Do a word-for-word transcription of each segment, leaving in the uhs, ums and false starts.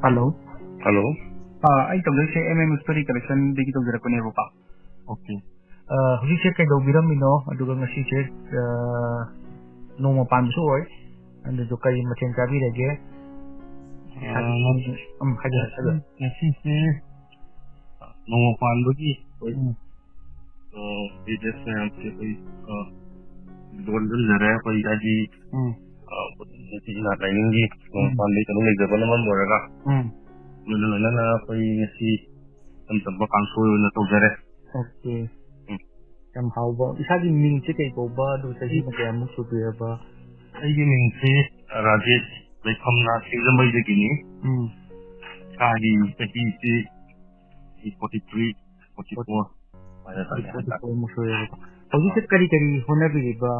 Hello. Hello. ꯑꯥ, ꯑꯩ ꯇꯧꯖꯔꯤꯁꯦ M M Story Collectionꯗꯒꯤ ꯇꯧꯖꯔꯛꯄꯅꯦꯕꯀꯣ꯫ Okay. ꯑꯥ, ꯍꯧꯖꯤꯛꯁꯦ ꯀꯩꯗꯧꯕꯤꯔꯝꯃꯤꯅꯣ? ꯑꯗꯨꯒ ꯉꯁꯤꯁꯦ, ꯑꯥ, ꯅꯣꯡꯃ ꯄꯥꯟꯕꯁꯨ ꯑꯣꯏ꯫ ꯑꯗꯨꯗꯣ ꯀꯔꯤ ꯃꯊꯦꯜ ꯆꯥꯕꯤꯔꯒꯦ? ꯑꯥ, ꯎꯝ, ꯍꯥꯏꯕꯤꯌꯨ, ꯍꯥꯏꯕꯤꯌꯨ꯫ ꯉꯁꯤꯁꯦ ꯅꯣꯡꯃ ꯄꯥꯟꯕꯒꯤ ꯑꯩꯈꯣꯏ, ꯎꯝ꯫ ꯑ, ꯕꯤꯖꯤꯅꯦꯁ ꯃꯌꯥꯝꯁꯦ ꯑꯩꯈꯣꯏ, ꯑ, ꯂꯣꯟꯁꯤꯟꯖꯔꯦ꯫ ꯑꯩꯈꯣꯏ ꯍꯥꯏꯗꯤ, ꯎꯝ꯫ ꯑ, ꯉꯁꯤ ꯏꯅꯥꯠ ꯂꯥꯏꯅꯤꯡꯒꯤ ꯅꯣꯡꯃ ꯎꯝ꯫ ꯄꯥꯟꯕꯒꯤ ꯀꯩꯅꯣ ꯂꯩꯖꯕꯅ ꯃꯔꯝ ꯑꯣꯏꯔꯒ, ꯎꯝ꯫ ꯂꯣꯏꯅ ꯂꯣꯏꯅꯅ ꯑꯩꯈꯣꯏ ꯉꯁꯤ ꯏꯆꯝ ꯆꯝꯕ ꯀꯥꯡꯁꯣꯏ ꯑꯣꯏꯅ ꯇꯧꯖꯔꯦ꯫ ꯑꯣꯀꯦ꯫ ꯎꯝ꯫ ꯌꯥꯝ ꯍꯥꯎꯕ꯫ ꯏꯁꯥꯒꯤ ꯃꯤꯡꯁꯦ ꯀꯩ ꯀꯧꯕ, ꯑꯗꯨꯒ ꯆꯍꯤꯅ ꯀꯌꯥꯃꯨꯛ ꯁꯨꯕꯤꯔꯕ? ꯑꯩꯒꯤ ꯃꯤꯡꯁꯦ ꯔꯥꯖꯦꯁ, ꯂꯩꯐꯝꯅ ꯁꯤꯡꯖꯃꯩꯗꯒꯤꯅꯤ꯫ ꯎꯝ꯫ ꯏꯁꯥꯒꯤ ꯆꯍꯤꯁꯤ forty three, forty four ꯍꯥꯏꯅ ꯇꯥꯔꯦ ꯍꯥꯏꯇꯥꯔꯦ꯫ Forty four ꯃꯨꯛ ꯁꯨꯔꯦꯕꯀꯣ꯫ ꯍꯧꯖꯤꯛꯁꯦ ꯑꯥ꯫ ꯀꯔꯤ ꯀꯔꯤ ꯍꯣꯠꯅꯕꯤꯔꯤꯕ?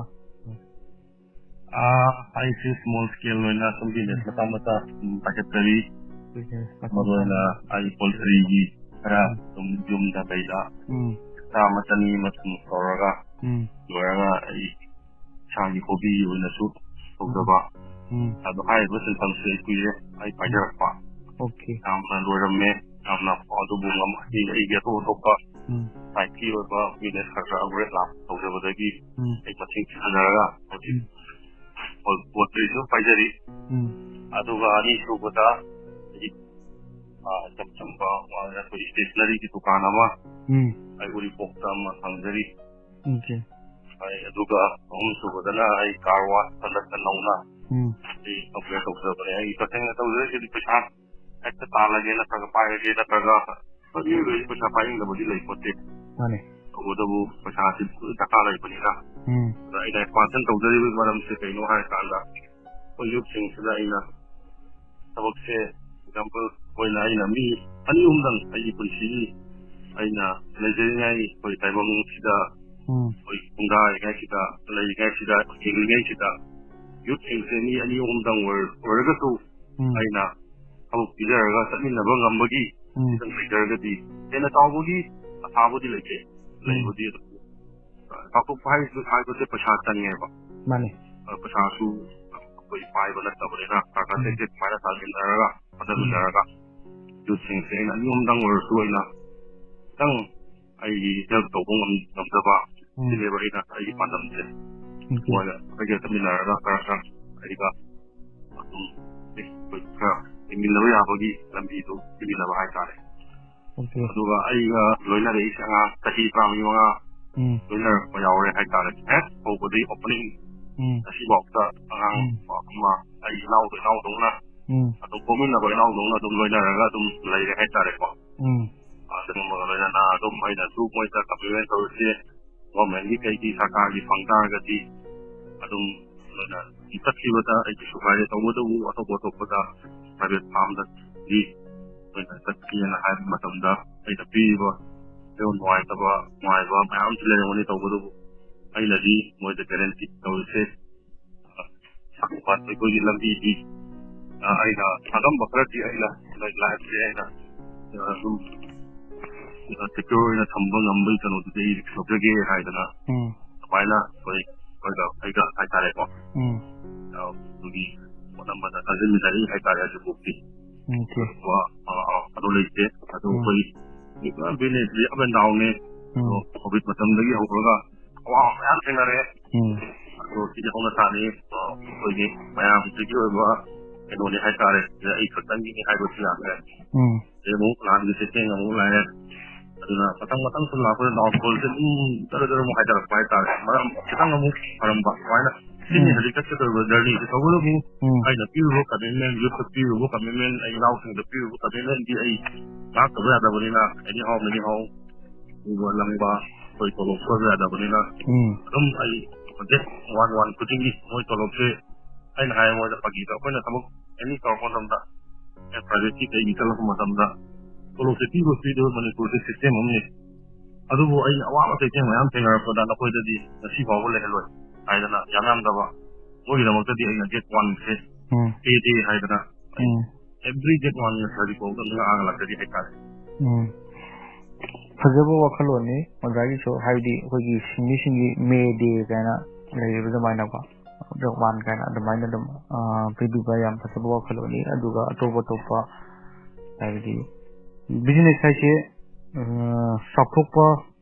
ꯑꯥ, ꯑꯩꯁꯦ small scale ꯑꯣꯏꯅ ꯁꯨꯝ business ꯃꯆꯥ ꯃꯆꯥ ꯁꯨꯝ ꯄꯥꯏꯈꯠꯆꯔꯤ꯫ Business ꯃꯆꯥ ꯃꯔꯨ ꯑꯣꯏꯅ ꯃꯆꯥ꯫ ꯑꯩ poultryꯒꯤ ꯈꯔ ꯎꯝ꯫ ꯁꯨꯝ ꯌꯨꯝꯗ ꯀꯩꯗ ꯎꯝ꯫ ꯆꯥꯝꯃ ꯆꯅꯤ ꯑꯃ ꯁꯨꯝ ꯇꯧꯔꯒ ꯎꯝ꯫ ꯂꯣꯏꯔꯒ ꯑꯩ ꯏꯁꯥꯒꯤ hobby ꯑꯣꯏꯅꯁꯨ ꯇꯧꯖꯕ꯫ ꯎꯝ꯫ ꯑꯗꯣ ꯍꯥꯏꯔꯤꯕ ꯁꯤꯟꯐꯝꯁꯦ ꯑꯩ ꯀꯨꯏꯔꯦ ꯑꯩ ꯄꯥꯏꯖꯔꯛꯄ꯫ ꯑꯣꯀꯦ꯫ ꯌꯥꯝꯅ ꯂꯣꯏꯔꯝꯃꯦ, ꯌꯥꯝꯅ, ꯑꯗꯨꯕꯨ ꯉꯝ-, ꯑꯩ, ꯑꯩꯒꯤ ꯑꯇꯣꯞ ꯑꯇꯣꯞꯄ ꯎꯝ꯫ sideꯀꯤ ꯑꯣꯏꯕ business ꯈꯔ ꯈꯔ upgrade ꯂꯥꯛ ꯇꯧꯖꯕꯗꯒꯤ ꯎꯝ꯫ ꯑꯩ ꯃꯁꯤꯡ ꯊꯤꯖꯔꯒ ꯍꯧꯖꯤꯛ ꯎꯝ꯫ ꯄꯣꯜ-, poultryꯁꯨ ꯄꯥꯏꯖꯔꯤ꯫ ꯎꯝ꯫ ꯑꯗꯨꯒ ꯑꯅꯤꯁꯨꯕꯗ ꯑꯩ, ꯑ, ꯏꯆꯝ ꯆꯝꯕ, ꯑ, ꯑꯩꯈꯣꯏ stationeryꯒꯤ ꯗꯨꯀꯥꯟ ꯑꯃ ꯎꯝ꯫ ꯑꯩ ꯎꯔꯤꯄꯣꯛꯇ ꯑꯃ ꯍꯥꯡꯖꯔꯤ꯫ ꯑꯣꯀꯦ꯫ ꯑꯩ ꯑꯗꯨꯒ ꯑꯍꯨꯝꯁꯨꯕꯗꯅ ꯑꯩ car wash ꯍꯟꯗꯛꯇ ꯅꯧꯅ ꯎꯝ꯫ ꯑꯩ upgrade ꯇꯧꯖꯕꯅꯦ꯫ ꯑꯩ ꯇꯁꯦꯡꯅ ꯇꯧꯖꯔꯤꯁꯤꯗꯤ ꯄꯩꯁꯥ ꯍꯦꯛꯇ ꯇꯥꯜꯂꯒꯦ ꯅꯠꯇ꯭ꯔꯒ ꯄꯥꯏꯔꯒꯦ ꯅꯠꯇ꯭ꯔꯒ ꯍꯣꯏ, ꯃꯤꯑꯣꯏꯕꯁꯤ ꯄꯩꯁꯥ ꯄꯥꯏꯅꯤꯡꯗꯕꯗꯤ ꯂꯩ ꯄꯣꯠꯇꯦ꯫ ꯃꯥꯅꯦ꯫ ꯇꯧꯕꯇꯕꯨ ꯄꯩꯁꯥꯁꯤ ꯗꯔꯀꯥꯔ ꯂꯩꯕꯅꯤꯅ꯫ ꯎꯝ꯫ ꯑꯗ ꯑꯩꯅ expansion ꯇꯧꯖꯔꯤꯕꯒꯤ ꯃꯔꯝꯁꯦ ꯀꯩꯅꯣ ꯍꯥꯏꯔꯀꯥꯟꯗ, ꯑꯩꯈꯣꯏ youthꯁꯤꯡꯁꯤꯗ ꯑꯩꯅ ꯊꯕꯛꯁꯦ, example ꯑꯣꯏꯅ ꯑꯩꯅ ꯃꯤ ꯑꯅꯤ ꯑꯍꯨꯝꯗꯪ ꯑꯩꯒꯤ ꯄꯨꯟꯁꯤꯒꯤ ꯑꯩꯅ ꯂꯩꯖꯔꯤꯉꯩ ꯑꯩꯈꯣꯏ ꯇꯥꯏꯕꯪꯁꯤꯗ ꯎꯝ꯫ ꯑꯩꯈꯣꯏ ꯈꯨꯟꯗꯥꯔꯤꯉꯩꯁꯤꯗ, ꯂꯩꯔꯤꯉꯩꯁꯤꯗ, ꯍꯤꯡꯂꯤꯉꯩꯁꯤꯗ youthꯁꯤꯡꯁꯦ ꯃꯤ ꯑꯅꯤ ꯑꯍꯨꯝꯗꯪ ꯑꯣꯏꯔ-, ꯑꯣꯏꯔꯒꯁꯨ ꯎꯝ꯫ ꯑꯩꯅ ꯊꯕꯛ ꯄꯤꯖꯔꯒ ꯆꯠꯃꯤꯟꯅꯕ ꯉꯝꯕꯒꯤ ꯎꯝ꯫ ꯈꯤꯇꯪ ꯂꯩꯖꯔꯒꯗꯤ ꯍꯦꯟꯅ ꯆꯥꯎꯕꯒꯤ ꯑꯁꯥꯕꯨꯗꯤ ꯂꯩꯇꯦ꯫ ꯎꯝ꯫ ꯂꯩꯕꯨꯗꯤ ꯑꯗꯨꯝ ꯆꯥꯎꯊꯣꯛꯄ ꯍꯥꯏꯕ-, ꯍꯥꯏꯕꯁꯦ ꯄꯩꯁꯥ ꯆꯪꯉꯦꯕ꯫ ꯃꯥꯅꯦ꯫ ꯑ, ꯄꯩꯁꯥꯁꯨ ꯑꯩꯈꯣꯏ ꯄꯥꯏꯕ ꯅꯠꯇꯕꯅꯤꯅ ꯈꯔ ꯈꯔ ꯎꯝ꯫ ꯇꯦꯛ ꯇꯦꯛ ꯁꯨꯃꯥꯏꯅ ꯇꯥꯁꯤꯟꯅꯔꯒ ꯍꯣꯠꯅꯃꯤꯟꯅꯔꯒ ꯌꯨꯠꯁꯤꯡꯁꯦ ꯑꯩꯅ ꯑꯅꯤ ꯑꯍꯨꯝꯗꯪ ꯑꯣꯏꯔꯁꯨ ꯑꯩꯅ ꯈꯤꯇꯪ ꯑꯩꯒꯤ ꯍꯦꯜꯞ ꯇꯧꯕ ꯉꯝ-, ꯉꯝꯖꯕ ꯎꯝ꯫ ꯁꯤꯅꯦꯕ ꯑꯩꯅ ꯑꯩꯒꯤ ꯄꯥꯟꯗꯝꯁꯦ꯫ ꯎꯝ꯫ ꯃꯣꯏꯒ ꯑꯩꯈꯣꯏꯒ ꯆꯠꯃꯤꯟꯅꯔꯒ ꯈꯔ ꯈꯔ ꯑꯩꯒ ꯑꯗꯨꯝ ꯑꯩꯈꯣꯏ ꯈꯔ ꯍꯤꯡꯃꯤꯟꯅꯕ ꯌꯥꯕꯒꯤ ꯂꯝꯕꯤꯗꯣ ꯊꯤꯃꯤꯟꯅꯕ ꯍꯥꯏꯇꯥꯔꯦ꯫ ꯑꯣꯀꯦ꯫ ꯑꯗꯨꯒ ꯑꯩꯒ ꯂꯣꯏꯅꯔꯛꯏꯁꯦ ꯑꯉꯥꯡ ꯆꯍꯤ ꯇꯔꯥꯃꯔꯤ ꯃꯉꯥ ꯎꯝ꯫ ꯂꯣꯏꯅꯔꯛꯄ ꯌꯥꯎꯔꯦ ꯍꯥꯏꯇꯥꯔꯦ꯫ ꯍꯦꯛ ꯍꯧꯕꯗꯒꯤ opening ꯎꯝ꯫ ꯉꯁꯤꯐꯥꯎꯗ ꯑꯉꯥꯡ ꯎꯝ꯫ ꯑꯃ ꯑꯩ ꯏꯅꯥꯎꯗ ꯏꯅꯥꯎꯗꯧꯅ ꯎꯝ꯫ ꯑꯗꯨꯝ ꯄꯣꯛꯃꯤꯟꯅꯕ ꯏꯅꯥꯎꯗꯧꯅ ꯑꯗꯨꯝ ꯂꯣꯏꯅꯔꯒ ꯑꯗꯨꯝ ꯂꯩꯔꯦ ꯍꯥꯏꯇꯥꯔꯦꯀꯣ꯫ ꯎꯝ꯫ ꯑꯗꯨꯒꯨꯝꯕꯒ ꯂꯣꯏꯅꯅ ꯑꯗꯨꯝ ꯑꯩꯅꯁꯨ ꯃꯣꯏꯗ compliment ꯇꯧꯔꯤꯁꯦ, government ꯀꯤ ꯀꯩꯒꯤ ꯁꯔꯀꯥꯔꯒꯤ ꯐꯪ ꯇꯥꯔꯒꯗꯤ ꯑꯗꯨꯝ ꯂꯣꯏꯅ ꯆꯠꯈꯤꯕꯗ ꯑꯩꯒꯤꯁꯨ ꯍꯥꯏꯔꯦ, ꯇꯧꯕꯇꯕꯨ ꯑꯇꯣꯞ ꯑꯇꯣꯞꯄꯗ private farm ꯗꯗꯤ ꯑꯩꯈꯣꯏꯅ ꯆꯠꯀꯦꯅ ꯍꯥꯏꯕ ꯃꯇꯝꯗ ꯑꯩꯅ ꯄꯤꯔꯤꯕ ꯑꯩꯉꯣꯟꯗ ꯅꯨꯡꯉꯥꯏꯇꯕ, ꯅꯨꯡꯉꯥꯏꯕ ꯃꯌꯥꯝ ꯑꯃꯁꯨ ꯂꯩꯔꯝꯒꯅꯤ꯫ ꯇꯧꯕꯇꯕꯨ ꯑꯩꯅꯗꯤ ꯃꯣꯏꯗ guarantee ꯇꯧꯔꯤꯁꯦ, ꯑꯩꯈꯣꯏꯒꯤ ꯂꯝꯕꯤꯗꯤ, ꯑ, ꯑꯩꯅ ꯑꯉꯝꯕ ꯈꯔꯗꯤ ꯑꯩꯅ ꯂꯥꯏꯐꯁꯦ ꯑꯩꯅ, ꯑ, ꯑꯗꯨꯝ, ꯑ, secure ꯑꯣꯏꯅ ꯊꯝꯕ ꯉꯝꯕꯒꯤ ꯀꯩꯅꯣꯗꯨꯗꯤ ꯑꯩ risk ꯂꯧꯖꯒꯦ ꯍꯥꯏꯗꯅ ꯎꯝ꯫ ꯑꯗꯨꯃꯥꯏꯅ ꯑꯩꯈꯣꯏ, ꯑꯩꯈꯣꯏꯒ, ꯑꯩꯒ ꯍꯥꯏꯇꯥꯔꯦꯀꯣ꯫ ꯎꯝ꯫ ꯑ, ꯑꯗꯨꯒꯤ ꯍꯣꯠꯅꯕꯗ ꯊꯥꯖꯤꯟꯃꯤꯟꯅꯔꯤ ꯍꯥꯏꯇꯥꯔꯦ ꯍꯧꯖꯤꯛꯐꯥꯎꯗꯤ꯫ ꯎꯝ, okay꯫ ꯑꯗꯨꯒ, ꯑ, ꯑ, ꯑꯗꯨ ꯂꯩꯇꯦ꯫ ꯑꯗꯨ ꯎꯝ꯫ ꯑꯩꯈꯣꯏ ꯄꯨꯔꯥ business ꯁꯤ up and down ꯅꯦ꯫ ꯎꯝ꯫ ꯑꯗꯣ COVID ꯃꯇꯝꯗꯒꯤ ꯍꯧꯔꯒ ꯑꯋꯥꯕ ꯃꯌꯥꯝ ꯊꯦꯡꯅꯔꯦ꯫ ꯎꯝ꯫ ꯑꯗꯣ ꯁꯤꯗꯤ ꯍꯧꯅ ꯁꯥꯅꯤ꯫ ꯑ, ꯑꯩꯈꯣꯏꯒꯤ ꯃꯌꯥꯝꯁꯤꯒꯤ ꯑꯣꯏꯕ ꯀꯩꯅꯣꯅꯤ ꯍꯥꯏꯇꯥꯔꯦ꯫ ꯁꯤꯗ ꯑꯩ ꯈꯛꯇꯪꯒꯤꯅꯤ ꯍꯥꯏꯕꯁꯨ ꯌꯥꯗ꯭ꯔꯦ꯫ ꯎꯝ꯫ ꯑꯗꯩ ꯑꯃꯨꯛ ꯂꯥꯟꯒꯤ ꯆꯩꯊꯦꯡ ꯑꯃꯨꯛ ꯂꯥꯛꯑꯦ꯫ ꯑꯗꯨꯅ ꯃꯊꯪ ꯃꯊꯪ ꯁꯨꯝ ꯂꯥꯛꯄꯗ downfall ꯁꯦ ꯑꯗꯨꯝ ꯖꯔ ꯖꯔ ꯑꯃꯨꯛ ꯍꯥꯏꯊꯔꯛꯄ ꯍꯥꯏꯇꯥꯔꯦ꯫ ꯃꯔꯝ ꯈꯤꯇꯪ ꯑꯃꯨꯛ ꯐꯔꯝꯕ꯫ ꯁꯨꯃꯥꯏꯅ ꯁꯤꯅꯤ ꯎꯝ꯫ ꯍꯧꯖꯤꯛ ꯆꯠꯀꯗꯧꯔꯤꯕ journey ꯁꯦ꯫ ꯇꯧꯕꯇꯕꯨ ꯎꯝ꯫ ꯑꯩꯅ ꯄꯤꯔꯨꯕ commitment, youth ꯇ ꯄꯤꯔꯨꯕ commitment, ꯑꯩ ꯏꯅꯥꯎꯁꯤꯡꯗ ꯄꯤꯔꯨꯕ commitment ꯗꯤ ꯑꯩ ꯉꯥꯛꯇꯕ ꯌꯥꯗꯕꯅꯤꯅ, anyhow, anyhow, ꯎꯕ ꯂꯪꯕ, ꯑꯩꯈꯣꯏ ꯇꯣꯂꯣꯞ ꯁꯣꯏꯕ ꯌꯥꯗꯕꯅꯤꯅ, ꯎꯝ꯫ ꯑꯗꯨꯝ ꯑꯩ ꯗꯦꯠ ꯋꯥꯟ ꯋꯥꯟ ꯈꯨꯗꯤꯡꯒꯤ ꯃꯣꯏ ꯇꯣꯂꯣꯞꯁꯦ ꯑꯩꯅ ꯍꯥꯏ ꯃꯣꯏꯗ ꯐꯥꯒꯤꯗ, ꯑꯩꯈꯣꯏꯅ ꯊꯕꯛ any ꯇꯧꯔꯛꯄ ꯃꯇꯝꯗ, ꯑꯦ, private ꯀꯤ ꯀꯩꯒꯤ ꯆꯠꯂꯛꯄ ꯃꯇꯝꯗ ꯇꯣꯂꯣꯞꯁꯦ ꯄꯤꯕ ꯄꯤꯗꯕ ꯃꯅꯤꯄꯨꯔꯁꯦ system ꯑꯃꯅꯤ꯫ ꯑꯗꯨꯕꯨ ꯑꯩꯅ ꯑꯋꯥꯕ ꯆꯩꯊꯦꯡ ꯃꯌꯥꯝ ꯊꯦꯡꯅꯔꯛꯄꯗ ꯅꯈꯣꯏꯗꯗꯤ ꯉꯁꯤ ꯐꯥꯎꯕ ꯂꯩꯍꯜꯂꯣꯏ ꯍꯥꯏꯗꯅ ꯌꯥꯝ ꯌꯥꯝꯗꯕ ꯃꯣꯏꯒꯤꯗꯃꯛꯇꯗꯤ ꯑꯩꯅ date one ꯁꯦ ꯎꯝ꯫ pay day ꯍꯥꯏꯗꯅ ꯎꯝ꯫ Every date one ꯉꯁꯤ ꯍꯧꯖꯤꯛ ꯐꯥꯎꯕ ꯑꯗꯨꯝ ꯉꯥꯡꯉ ꯂꯥꯛꯆꯔꯤ ꯍꯥꯏꯇꯥꯔꯦ꯫ ꯎꯝ꯫ ꯐꯖꯕ ꯋꯥꯈꯜꯂꯣꯟꯅꯤ ꯑꯣꯖꯥꯒꯤꯁꯨ, ꯍꯥꯏꯕꯗꯤ ꯑꯩꯈꯣꯏꯒꯤ ꯁꯤꯟꯃꯤꯁꯤꯡꯒꯤ May Day ꯀꯥꯏꯅ ꯂꯩꯔꯤꯕ ꯑꯗꯨꯃꯥꯏꯅꯀꯣ꯫ ꯋꯥꯟ ꯀꯥꯏꯅ ꯑꯗꯨꯃꯥꯏꯅ ꯑꯗꯨꯝ, ꯑ, ꯄꯤꯕꯤꯕ ꯌꯥꯝ ꯐꯖꯕ ꯋꯥꯈꯜꯂꯣꯟꯅꯤ꯫ ꯑꯗꯨꯒ ꯑꯇꯣꯞ ꯑꯇꯣꯞꯄ, ꯍꯥꯏꯕꯗꯤ, ꯕꯤꯖꯤꯅꯦꯁ ꯍꯥꯏꯁꯦ, ꯑ, ꯆꯥꯎꯊꯣꯛꯄ,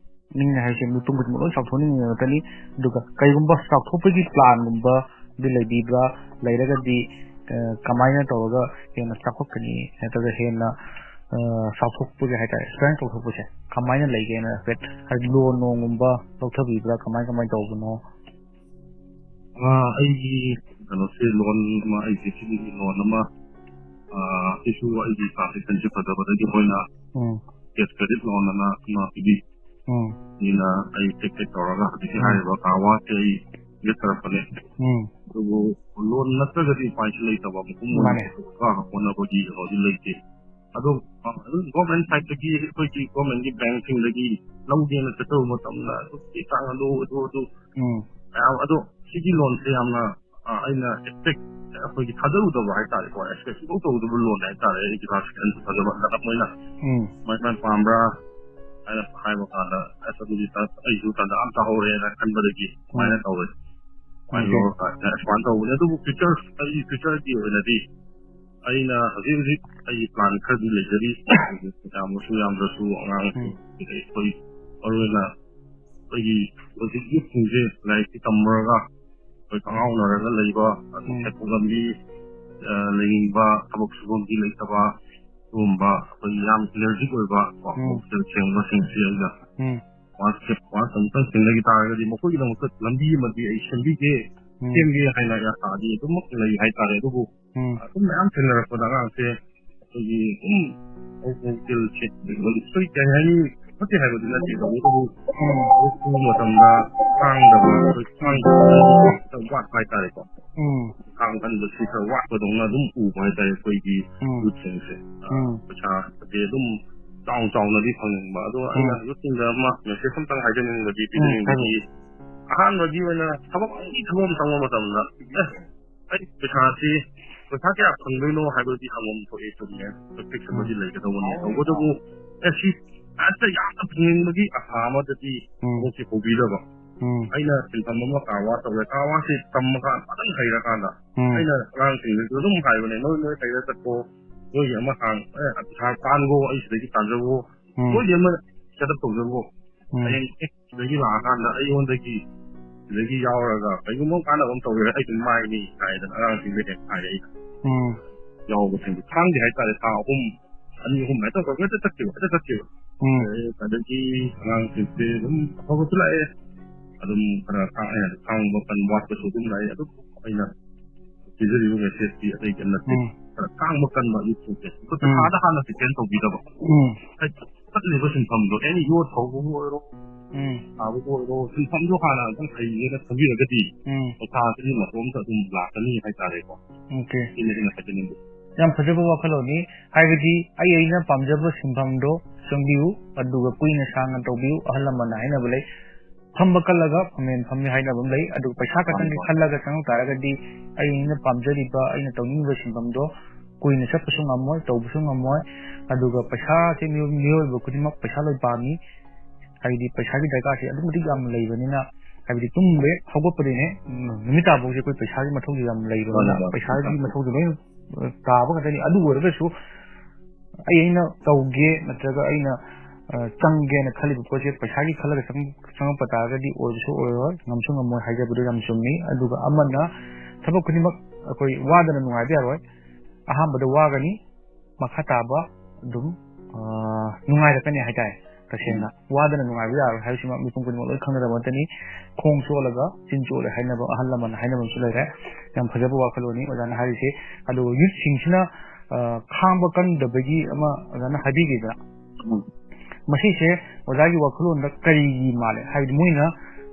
ꯃꯤꯅ ꯍꯥꯏꯁꯦ ꯃꯤꯄꯨꯝ ꯈꯨꯗꯤꯡꯃꯛ ꯂꯣꯏ ꯆꯥꯎꯊꯣꯛꯅꯤꯡꯉꯤ ꯉꯥꯛꯇꯅꯤ꯫ ꯑꯗꯨꯒ ꯀꯩꯒꯨꯝꯕ ꯆꯥꯎꯊꯣꯛꯄꯒꯤ ꯄ꯭ꯂꯥꯟꯒꯨꯝꯕꯗꯤ ꯂꯩꯕꯤꯕ꯭ꯔꯥ? ꯂꯩꯔꯒꯗꯤ, ꯑ, ꯀꯃꯥꯏꯅ ꯇꯧꯔꯒ ꯍꯦꯟꯅ ꯆꯥꯎꯈꯠꯀꯅꯤ, ꯅꯠꯇ꯭ꯔꯒ ꯍꯦꯟꯅ, ꯑ, ꯆꯥꯎꯊꯣꯛꯄꯒꯤ ꯍꯥꯏꯇꯥꯔꯦ, ꯁꯨꯃꯥꯏꯅ ꯆꯥꯎꯊꯣꯛꯄꯁꯦ ꯀꯃꯥꯏꯅ ꯂꯩꯒꯦꯅ ꯍꯥꯏꯐꯦꯠ, ꯍꯥꯏꯗꯤ, ꯂꯣꯟ ꯅꯣꯡꯒꯨꯝꯕ ꯂꯧꯊꯕꯤꯕ꯭ꯔꯥ? ꯀꯃꯥꯏ, ꯀꯃꯥꯏꯅ ꯇꯧꯕꯅꯣ? ꯑ, ꯑꯩꯒꯤ ꯀꯩꯅꯣꯁꯦ, ꯂꯣꯟ ꯑꯃ, ꯑꯩꯒꯤ ꯁꯤꯒꯤ ꯂꯣꯟ ꯑꯃ, ꯑ, ꯁꯤꯁꯨ ꯑꯩꯒꯤ ꯇ꯭ꯔꯥꯟꯖꯦꯛꯁꯟꯁꯦ ꯐꯖꯕꯗꯒꯤ ꯃꯣꯏꯅ ꯎꯝ꯫ ꯀꯦꯁ ꯀ꯭ꯔꯦꯗꯤꯠ ꯂꯣꯟ ꯑꯅ ꯑꯃ ꯄꯤꯕꯤ꯫ ꯎꯝ꯫ ꯁꯤꯅ ꯑꯩ ꯇꯦꯛ ꯇꯦꯛ ꯇꯧꯔꯒ ꯍꯧꯖꯤꯛꯀꯤ ꯎꯝ꯫ ꯍꯥꯏꯔꯤꯕ ꯀꯥꯔ ꯋꯥꯁꯁꯦ ꯑꯩ ꯌꯦꯠꯆꯔꯛꯄꯅꯦ꯫ ꯎꯝ꯫ ꯑꯗꯨꯕꯨ ꯂꯣꯟ ꯅꯠꯇ꯭ꯔꯒꯗꯤ ꯎꯄꯥꯏꯁꯨ ꯂꯩꯇꯕ, ꯃꯄꯨꯡ ꯑꯣꯏꯅ ꯃꯥꯅꯦ꯫ ꯄꯨꯊꯣꯛꯑꯒ ꯍꯣꯠꯅꯕꯒꯤ ꯀꯩꯅꯣꯗꯤ ꯂꯩꯇꯦ꯫ ꯑꯗꯣ, ꯑ, ꯑꯗꯨꯝ ꯒꯣꯔꯃꯦꯟ ꯁꯥꯏꯠꯇꯒꯤ, ꯑꯩꯈꯣꯏꯒꯤ ꯒꯣꯔꯃꯦꯟꯒꯤ ꯕꯦꯡꯁꯤꯡꯗꯒꯤ ꯂꯧꯒꯦꯅ ꯆꯠꯆꯕ ꯃꯇꯝꯗ ꯑꯗꯨ ꯆꯦ ꯆꯥꯡ ꯑꯗꯨ, ꯑꯗꯨ, ꯑꯗꯨ ꯎꯝ꯫ ꯃꯌꯥꯝ ꯑꯗꯣ, ꯁꯤꯒꯤ ꯂꯣꯟꯁꯦ ꯌꯥꯝꯅ, ꯑ, ꯑꯩꯅ ꯑꯦꯛꯁꯄꯦꯛ, ꯑꯩꯈꯣꯏꯒꯤ ꯊꯥꯖꯔꯨꯗꯕ ꯍꯥꯏꯇꯥꯔꯦꯀꯣ, ꯑꯦꯛꯁꯄꯦꯛ ꯁꯨꯡꯇꯧ ꯇꯧꯗꯕ ꯂꯣꯟ ꯍꯥꯏꯇꯥꯔꯦ꯫ ꯑꯩꯒꯤ ꯀ꯭ꯂꯥꯁ ꯇꯦꯟ ꯐꯖꯕ ꯍꯟꯗꯛ ꯃꯣꯏꯅ ꯎꯝ꯫ ꯁꯨꯃꯥꯏ ꯁꯨꯃꯥꯏꯅ ꯄꯥꯝꯕ꯭ꯔꯥ ꯍꯥꯏꯅ ꯍꯥꯏꯕ ꯀꯥꯟꯗ, ꯑꯁ, ꯑꯗꯨꯗꯤ ꯇ-, ꯑꯩꯁꯨ ꯇꯟꯖꯥ ꯑꯃ ꯆꯥꯍꯧꯔꯦꯅ ꯈꯟꯕꯗꯒꯤ ꯁꯨꯃꯥꯏꯅ ꯎꯝ꯫ ꯇꯧꯔꯦ꯫ ꯁꯨꯃꯥꯏꯅ ꯑꯣꯀꯦ꯫ ꯂꯧꯔꯀꯥꯟꯗ ꯁꯨꯃꯥꯏꯅ ꯇꯧꯕꯅꯦ꯫ ꯑꯗꯨꯕꯨ ꯐ꯭ꯌꯨꯆꯔ, ꯑꯩꯒꯤ ꯐ꯭ꯌꯨꯆꯔꯒꯤ ꯑꯣꯏꯅꯗꯤ ꯑꯩꯅ ꯍꯧꯖꯤꯛ ꯍꯧꯖꯤꯛ ꯑꯩꯒꯤ ꯄ꯭ꯂꯥꯟ ꯈꯔꯗꯤ ꯂꯩꯖꯔꯤ꯫ ꯌꯥꯝꯃꯁꯨ ꯌꯥꯝꯗ꯭ꯔꯁꯨ ꯑꯉꯥꯡꯁꯤꯡ, ꯎꯝ꯫ ꯑꯗꯒꯤ ꯑꯩꯈꯣꯏ ꯃꯔꯨꯑꯣꯏꯅ ꯑꯩꯈꯣꯏꯒꯤ ꯍꯧꯖꯤꯛ ꯌꯨꯠꯁꯤꯡꯁꯦ ꯂꯥꯏꯔꯤꯛꯁꯤ ꯇꯝꯃꯨꯔꯒ ꯑꯩꯈꯣꯏ ꯀꯉꯥꯎꯅꯔꯒ ꯂꯩꯕ, ꯑꯗꯨ ꯎꯝ꯫ ꯁꯦꯟꯊꯣꯛ ꯂꯝꯕꯤ, ꯑ, ꯂꯩꯅꯤꯡꯕ, ꯊꯕꯛ ꯁꯨꯐꯝꯗꯤ ꯂꯩꯇꯕ, ꯑꯗꯨꯒꯨꯝꯕ ꯑꯩꯈꯣꯏ ꯌꯥꯝ ꯑꯦꯂꯔꯖꯤꯛ ꯑꯣꯏꯕ ꯀꯣ, ꯎꯝ꯫ ꯋꯥꯈꯜ ꯁꯦꯡꯕꯁꯤꯡꯁꯤ ꯑꯩꯅ ꯎꯝ꯫ ꯋꯥꯟꯁ ꯁ꯭ꯇꯦꯞ, ꯋꯥꯟꯁ ꯑꯃꯨꯛꯇꯪ ꯊꯦꯡꯅꯈꯤ ꯇꯥꯔꯒꯗꯤ ꯃꯈꯣꯏꯒꯤꯗꯃꯛꯇ ꯂꯝꯕꯤ ꯑꯃꯗꯤ ꯑꯩ ꯁꯦꯝꯕꯤꯒꯦ, ꯎꯝ꯫ ꯁꯦꯝꯒꯦ ꯍꯥꯏꯅ ꯑꯩ ꯑꯁꯥꯗꯤ ꯑꯗꯨꯃꯛ ꯂꯩ ꯍꯥꯏꯇꯥꯔꯦ꯫ ꯑꯗꯨꯕꯨ ꯎꯝ꯫ ꯑꯗꯨꯝ ꯃꯌꯥꯝ ꯊꯦꯡꯅꯔꯛꯄꯗ ꯑꯉꯥꯡꯁꯦ ꯑꯩꯈꯣꯏꯒꯤ ꯑꯗꯨꯝ ꯍꯧ-, ꯍꯧ-, ꯁ꯭ꯀꯤꯜꯁꯦ ꯑꯩꯈꯣꯏ ꯀꯩ ꯍꯥꯏꯅꯤ, ꯐꯠꯇꯦ ꯍꯥꯏꯕꯗꯤ ꯅꯠꯇꯦ, ꯇꯧꯕꯇꯕꯨ ꯎꯝ꯫ ꯊꯕꯛ ꯁꯨꯕ ꯃꯇꯝꯗ ꯈꯥꯡꯗꯕ, ꯑꯩꯈꯣꯏ ꯈꯥꯡꯗꯕ ꯈꯤꯇꯪ ꯋꯥꯠꯄ ꯍꯥꯏꯇꯥꯔꯦꯀꯣ꯫ ꯎꯝ꯫ ꯈꯥꯡ ꯀꯟꯕꯁꯤ ꯈꯔ ꯋꯥꯠꯄꯗꯧꯅ ꯑꯗꯨꯝ ꯎꯕ ꯍꯥꯏꯇꯥꯔꯦ ꯑꯩꯈꯣꯏꯒꯤ ꯎꯝ꯫ ꯌꯨꯠꯁꯤꯡꯁꯦ꯫ ꯑ, ꯎꯝ꯫ ꯄꯩꯁꯥꯁꯦ ꯑꯗꯨꯝ ꯆꯥꯎ ꯆꯥꯎꯅꯗꯤ ꯐꯪꯅꯤꯡꯕ꯫ ꯑꯗꯣ ꯑꯩꯅ ꯎꯝ꯫ ꯌꯨꯠꯁꯤꯡꯗ ꯑꯃ ꯃꯦꯁꯦꯖ ꯑꯝꯇꯪ ꯍꯥꯏꯖꯅꯤꯡꯕꯗꯤ, ꯎꯝ, ꯄꯤꯖꯅꯤꯡꯕꯗꯤ, ꯍꯥꯏꯕꯤꯌꯨ꯫ ꯑꯍꯥꯟꯕꯒꯤ ꯑꯣꯏꯅ ꯊꯕꯛ ꯑꯃꯒꯤ ꯊꯕꯛ ꯑꯃ ꯆꯪꯕ ꯃꯇꯝꯗ, ꯑꯦ, ꯑꯩ ꯄꯩꯁꯥꯁꯤ, ꯄꯩꯁꯥ ꯀꯌꯥ ꯐꯪꯗꯣꯏꯅꯣ ꯍꯥꯏꯕꯗꯤ ꯍꯪꯐꯝ ꯊꯣꯛꯑꯦ, ꯆꯨꯝꯃꯦ, ꯑꯦꯛꯁꯄꯦꯛꯇꯦꯁꯟ ꯑꯃꯗꯤ ꯎꯝ꯫ ꯂꯩꯒꯗꯧꯕꯅꯤ꯫ ꯇꯧꯕꯇꯕꯨ, ꯑꯦ, ꯁꯤ ꯍꯦꯛꯇ ꯌꯥꯝꯅ ꯐꯪꯅꯤꯡꯕꯒꯤ ꯑꯁꯥ ꯑꯃꯗꯗꯤ ꯎꯝ꯫ ꯊꯕꯛꯁꯤ ꯍꯧꯕꯤꯗꯕ꯫ ꯎꯝ꯫ ꯑꯩꯅ ꯁꯤꯟꯐꯝ ꯑꯃ car wash ꯇꯧꯔꯦ, car washꯁꯤ ꯇꯝꯃꯀꯥꯟ ꯐꯖꯅ ꯍꯩꯔꯀꯥꯟꯗ ꯎꯝ꯫ ꯑꯩꯅ ꯑꯉꯥꯡꯁꯤꯡꯗꯁꯨ ꯑꯗꯨꯝ ꯍꯥꯏꯕꯅꯦ, "ꯅꯣꯏ, ꯅꯣꯏ ꯀꯩꯗ ꯆꯠꯀꯣ, ꯅꯣꯏꯒꯤ ꯑꯃ ꯍꯥꯡ-, ꯑꯦ, ꯄꯩꯁꯥ ꯇꯥꯟꯈꯣ, ꯑꯩ ꯁꯤꯗꯒꯤ ꯇꯥꯟꯖꯧꯋꯣ, ꯎꯝ꯫ ꯅꯣꯏꯒꯤ ꯑꯃ set up ꯇꯧꯖꯧꯋꯣ꯫ ꯎꯝ꯫ ꯍꯌꯦꯡ ꯑꯦ, ꯁꯤꯗꯒꯤ ꯂꯥꯛꯑꯀꯥꯟꯗ ꯑꯩꯉꯣꯟꯗꯒꯤ ꯁꯤꯗꯒꯤ ꯌꯥꯎꯔꯒ ꯀꯩꯒꯨꯝꯕ ꯑꯃ ꯀꯥꯟꯅꯕ ꯑꯃ ꯇꯧꯒꯦꯔꯥ ꯑꯩ ꯑꯗꯨꯝ ꯃꯥꯏꯅꯤ" ꯍꯥꯏꯗꯅ ꯑꯉꯥꯡꯁꯤꯡꯗ ꯍꯦꯛ ꯍꯥꯏꯔꯦ ꯑꯩꯅ꯫ ꯎꯝ꯫ ꯌꯥꯎꯕꯁꯤꯡꯗꯣ ꯈꯥꯡꯗꯦ ꯍꯥꯏꯇꯥꯔꯦ, ꯊꯥ ꯑꯍꯨꯝ, ꯑꯅꯤ ꯑꯍꯨꯝ ꯍꯥꯏ ꯇꯧꯔꯒ ꯍꯦꯛꯇ ꯆꯠꯈꯤꯕ, ꯍꯦꯛꯇ ꯆꯠꯈꯤꯕ꯫ ꯎꯝ꯫ ꯑꯗꯩ ꯑꯗꯒꯤ ꯑꯉꯥꯡꯁꯤꯡꯁꯦ ꯑꯗꯨꯝ ꯑꯐꯕꯁꯨ ꯂꯥꯛꯑꯦ, ꯑꯗꯨꯝ ꯈꯔ ꯈꯥꯡ-, ꯑꯩꯅ ꯈꯥꯡꯕ ꯀꯟ ꯋꯥꯠꯄꯁꯨ ꯑꯗꯨꯝ ꯂꯥꯛꯑꯦ꯫ ꯑꯗꯨꯝ ꯑꯩꯅ ꯄꯤꯖꯔꯤꯕ messageꯇꯤ ꯑꯇꯩ ꯀꯩꯝ ꯅꯠꯇꯦ꯫ ꯎꯝ꯫ ꯈꯔ ꯈꯥꯡꯕ ꯀꯟꯕ ꯌꯨꯠꯁꯤꯡꯁꯦ꯫ ꯑꯩꯈꯣꯏ ꯎꯝ꯫ ꯄꯩꯁꯥꯗ ꯍꯥꯟꯅ depend ꯇꯧꯕꯤꯗꯕ꯫ ꯎꯝ꯫ ꯍꯥꯏꯗꯤ ꯆꯠꯂꯤꯕ ꯁꯤꯟꯐꯝꯗꯣ, ꯑꯦꯅꯤ ꯌꯣꯠ ꯊꯧꯕꯕꯨ ꯑꯣꯏꯔꯣ, ꯎꯝ꯫ ꯁꯥꯕꯕꯨ ꯑꯣꯏꯔꯣ, ꯁꯤꯟꯐꯝꯗꯣ ꯍꯥꯟꯅ ꯑꯝꯇꯪ ꯍꯩꯒꯦꯅ ꯈꯟꯕꯤꯔꯒꯗꯤ ꯎꯝ꯫ ꯄꯩꯁꯥꯁꯤꯗꯤ ꯃꯇꯣꯝꯇ ꯑꯗꯨꯝ ꯂꯥꯛꯀꯅꯤ ꯍꯥꯏꯇꯥꯔꯦꯀꯣ꯫ OK꯫ ꯁꯤꯅꯤ ꯑꯩꯅ ꯍꯥꯏꯖꯅꯤꯡꯕ꯫ ꯌꯥꯝ ꯐꯖꯕ ꯋꯥꯈꯜꯂꯣꯟꯅꯤ꯫ ꯍꯥꯏꯕꯗꯤ ꯑꯩ ꯑꯩꯅ ꯄꯥꯝꯖꯕ ꯁꯤꯟꯐꯝꯗꯣ ꯆꯪꯕꯤꯌꯨ, ꯑꯗꯨꯒ ꯀꯨꯏꯅ ꯁꯥꯡꯅ ꯇꯧꯕꯤꯌꯨ꯫ ꯑꯍꯜ ꯂꯃꯟꯅ ꯍꯥꯏꯅꯕ ꯂꯩ, "ꯐꯝꯕ ꯀꯜꯂꯒ ꯐꯝꯃꯦꯟ ꯐꯝꯃꯤ" ꯍꯥꯏꯅꯕ ꯑꯃ ꯂꯩ꯫ ꯑꯗꯨꯒ ꯄꯩꯁꯥ ꯈꯛꯇꯪꯒꯤ ꯃꯥꯅꯤ, ꯃꯥꯅꯤ꯫ ꯈꯜꯂꯒ ꯆꯪꯉꯛ ꯇꯥꯔꯒꯗꯤ ꯑꯩ ꯑꯩꯅ ꯄꯥꯝꯖꯔꯤꯕ, ꯑꯩꯅ ꯇꯧꯅꯤꯡꯉꯤꯕ ꯁꯤꯟꯐꯝꯗꯣ ꯀꯨꯏꯅ ꯆꯠꯄꯁꯨ ꯉꯝꯃꯣꯏ, ꯇꯧꯕꯁꯨ ꯉꯝꯃꯣꯏ꯫ ꯑꯗꯨꯒ ꯄꯩꯁꯥꯁꯦ ꯃꯤꯑꯣꯏ-, ꯃꯤꯑꯣꯏꯕ ꯈꯨꯗꯤꯡꯃꯛ ꯄꯩꯁꯥ ꯂꯣꯏ ꯄꯥꯝꯃꯤ꯫ ꯍꯥꯏꯕꯗꯤ ꯄꯩꯁꯥꯒꯤ ꯗꯔꯀꯥꯔꯁꯦ ꯑꯗꯨꯛꯀꯤ ꯃꯇꯤꯛ ꯌꯥꯝꯅ ꯂꯩꯕꯅꯤꯅ, ꯍꯥꯏꯕꯗꯤ ꯇꯨꯝꯕ ꯍꯦꯛ ꯍꯧꯒꯠꯄꯗꯒꯤꯅꯦ, ꯎꯝ, ꯅꯨꯃꯤꯠ ꯇꯥꯐꯥꯎꯁꯦ ꯑꯩꯈꯣꯏ ꯄꯩꯁꯥꯒꯤ ꯃꯊꯧꯁꯦ ꯌꯥꯝ ꯂꯩꯕꯅꯤꯅ, ꯃꯥꯅꯤ, ꯃꯥꯅꯤ꯫ ꯄꯩꯁꯥꯒꯤ ꯃꯊꯧꯁꯦ ꯂꯣꯏꯅ, ꯑ, ꯇꯥꯕ ꯉꯥꯛꯇꯅꯤ꯫ ꯑꯗꯨ ꯑꯣꯏꯔꯒꯁꯨ ꯑꯩ ꯑꯩꯅ ꯇꯧꯒꯦ ꯅꯠꯇ꯭ꯔꯒ ꯑꯩꯅ, ꯑ, ꯆꯪꯒꯦꯅ ꯈꯜꯂꯤꯕ ꯄꯣꯠꯁꯦ ꯄꯩꯁꯥꯒꯤ ꯈꯜꯂꯒ ꯆꯪ-, ꯆꯪꯉꯛꯄ ꯇꯥꯔꯒꯗꯤ ꯑꯣꯏꯕꯁꯨ ꯑꯣꯏꯔꯣꯏ, ꯉꯝꯁꯨ ꯉꯝꯃꯣꯏ ꯍꯥꯏꯖꯕꯗꯣ ꯌꯥꯝ ꯆꯨꯝꯃꯤ꯫ ꯑꯗꯨꯒ ꯑꯃꯅ ꯊꯕꯛ ꯈꯨꯗꯤꯡꯃꯛ ꯑꯩꯈꯣꯏ ꯋꯥꯗꯅ ꯅꯨꯡꯉꯥꯏꯕ ꯌꯥꯔꯣꯏ꯫ ꯑꯍꯥꯟꯕꯗ ꯋꯥꯒꯅꯤ, ꯃꯈꯥ ꯇꯥꯕ ꯑꯗꯨꯝ, ꯑ, ꯅꯨꯡꯉꯥꯏꯔꯛꯀꯅꯤ ꯍꯥꯏꯇꯥꯔꯦ꯫ ꯇꯁꯦꯡꯅ ꯎꯝ꯫ ꯋꯥꯗꯅ ꯅꯨꯡꯉꯥꯏꯕ ꯌꯥꯔꯣꯏ ꯍꯥꯏꯕꯁꯤꯃ ꯃꯤꯄꯨꯝ ꯈꯨꯗꯤꯡꯃꯛ ꯂꯣꯏ ꯈꯪꯒꯗꯕ ꯉꯥꯛꯇꯅꯤ꯫ "ꯈꯣꯡ ꯆꯣꯠꯂꯒ ꯆꯤꯟ ꯆꯣꯠꯂꯦ" ꯍꯥꯏꯅꯕ ꯑꯍꯜ ꯂꯃꯟꯅ ꯍꯥꯏꯅꯕ ꯑꯃꯁꯨ ꯂꯩꯔꯦ꯫ ꯌꯥꯝ ꯐꯖꯕ ꯋꯥꯈꯜꯂꯣꯟꯅꯤ ꯑꯣꯖꯥꯅ ꯍꯥꯏꯔꯤꯁꯦ꯫ ꯑꯗꯨꯒ ꯌꯨꯠꯁꯤꯡꯁꯤꯅ, ꯑ, ꯈꯥꯡꯕ ꯀꯟꯗꯕꯒꯤ ꯑꯃ ꯑꯣꯖꯥꯅ ꯍꯥꯏꯕꯤꯈꯤꯗꯅ, ꯎꯝ꯫ ꯃꯁꯤꯁꯦ ꯑꯣꯖꯥꯒꯤ ꯋꯥꯈꯜꯂꯣꯟꯗ ꯀꯔꯤꯒꯤ ꯃꯥꯜꯂꯦ? ꯍꯥꯏꯕꯗꯤ ꯃꯣꯏꯅ,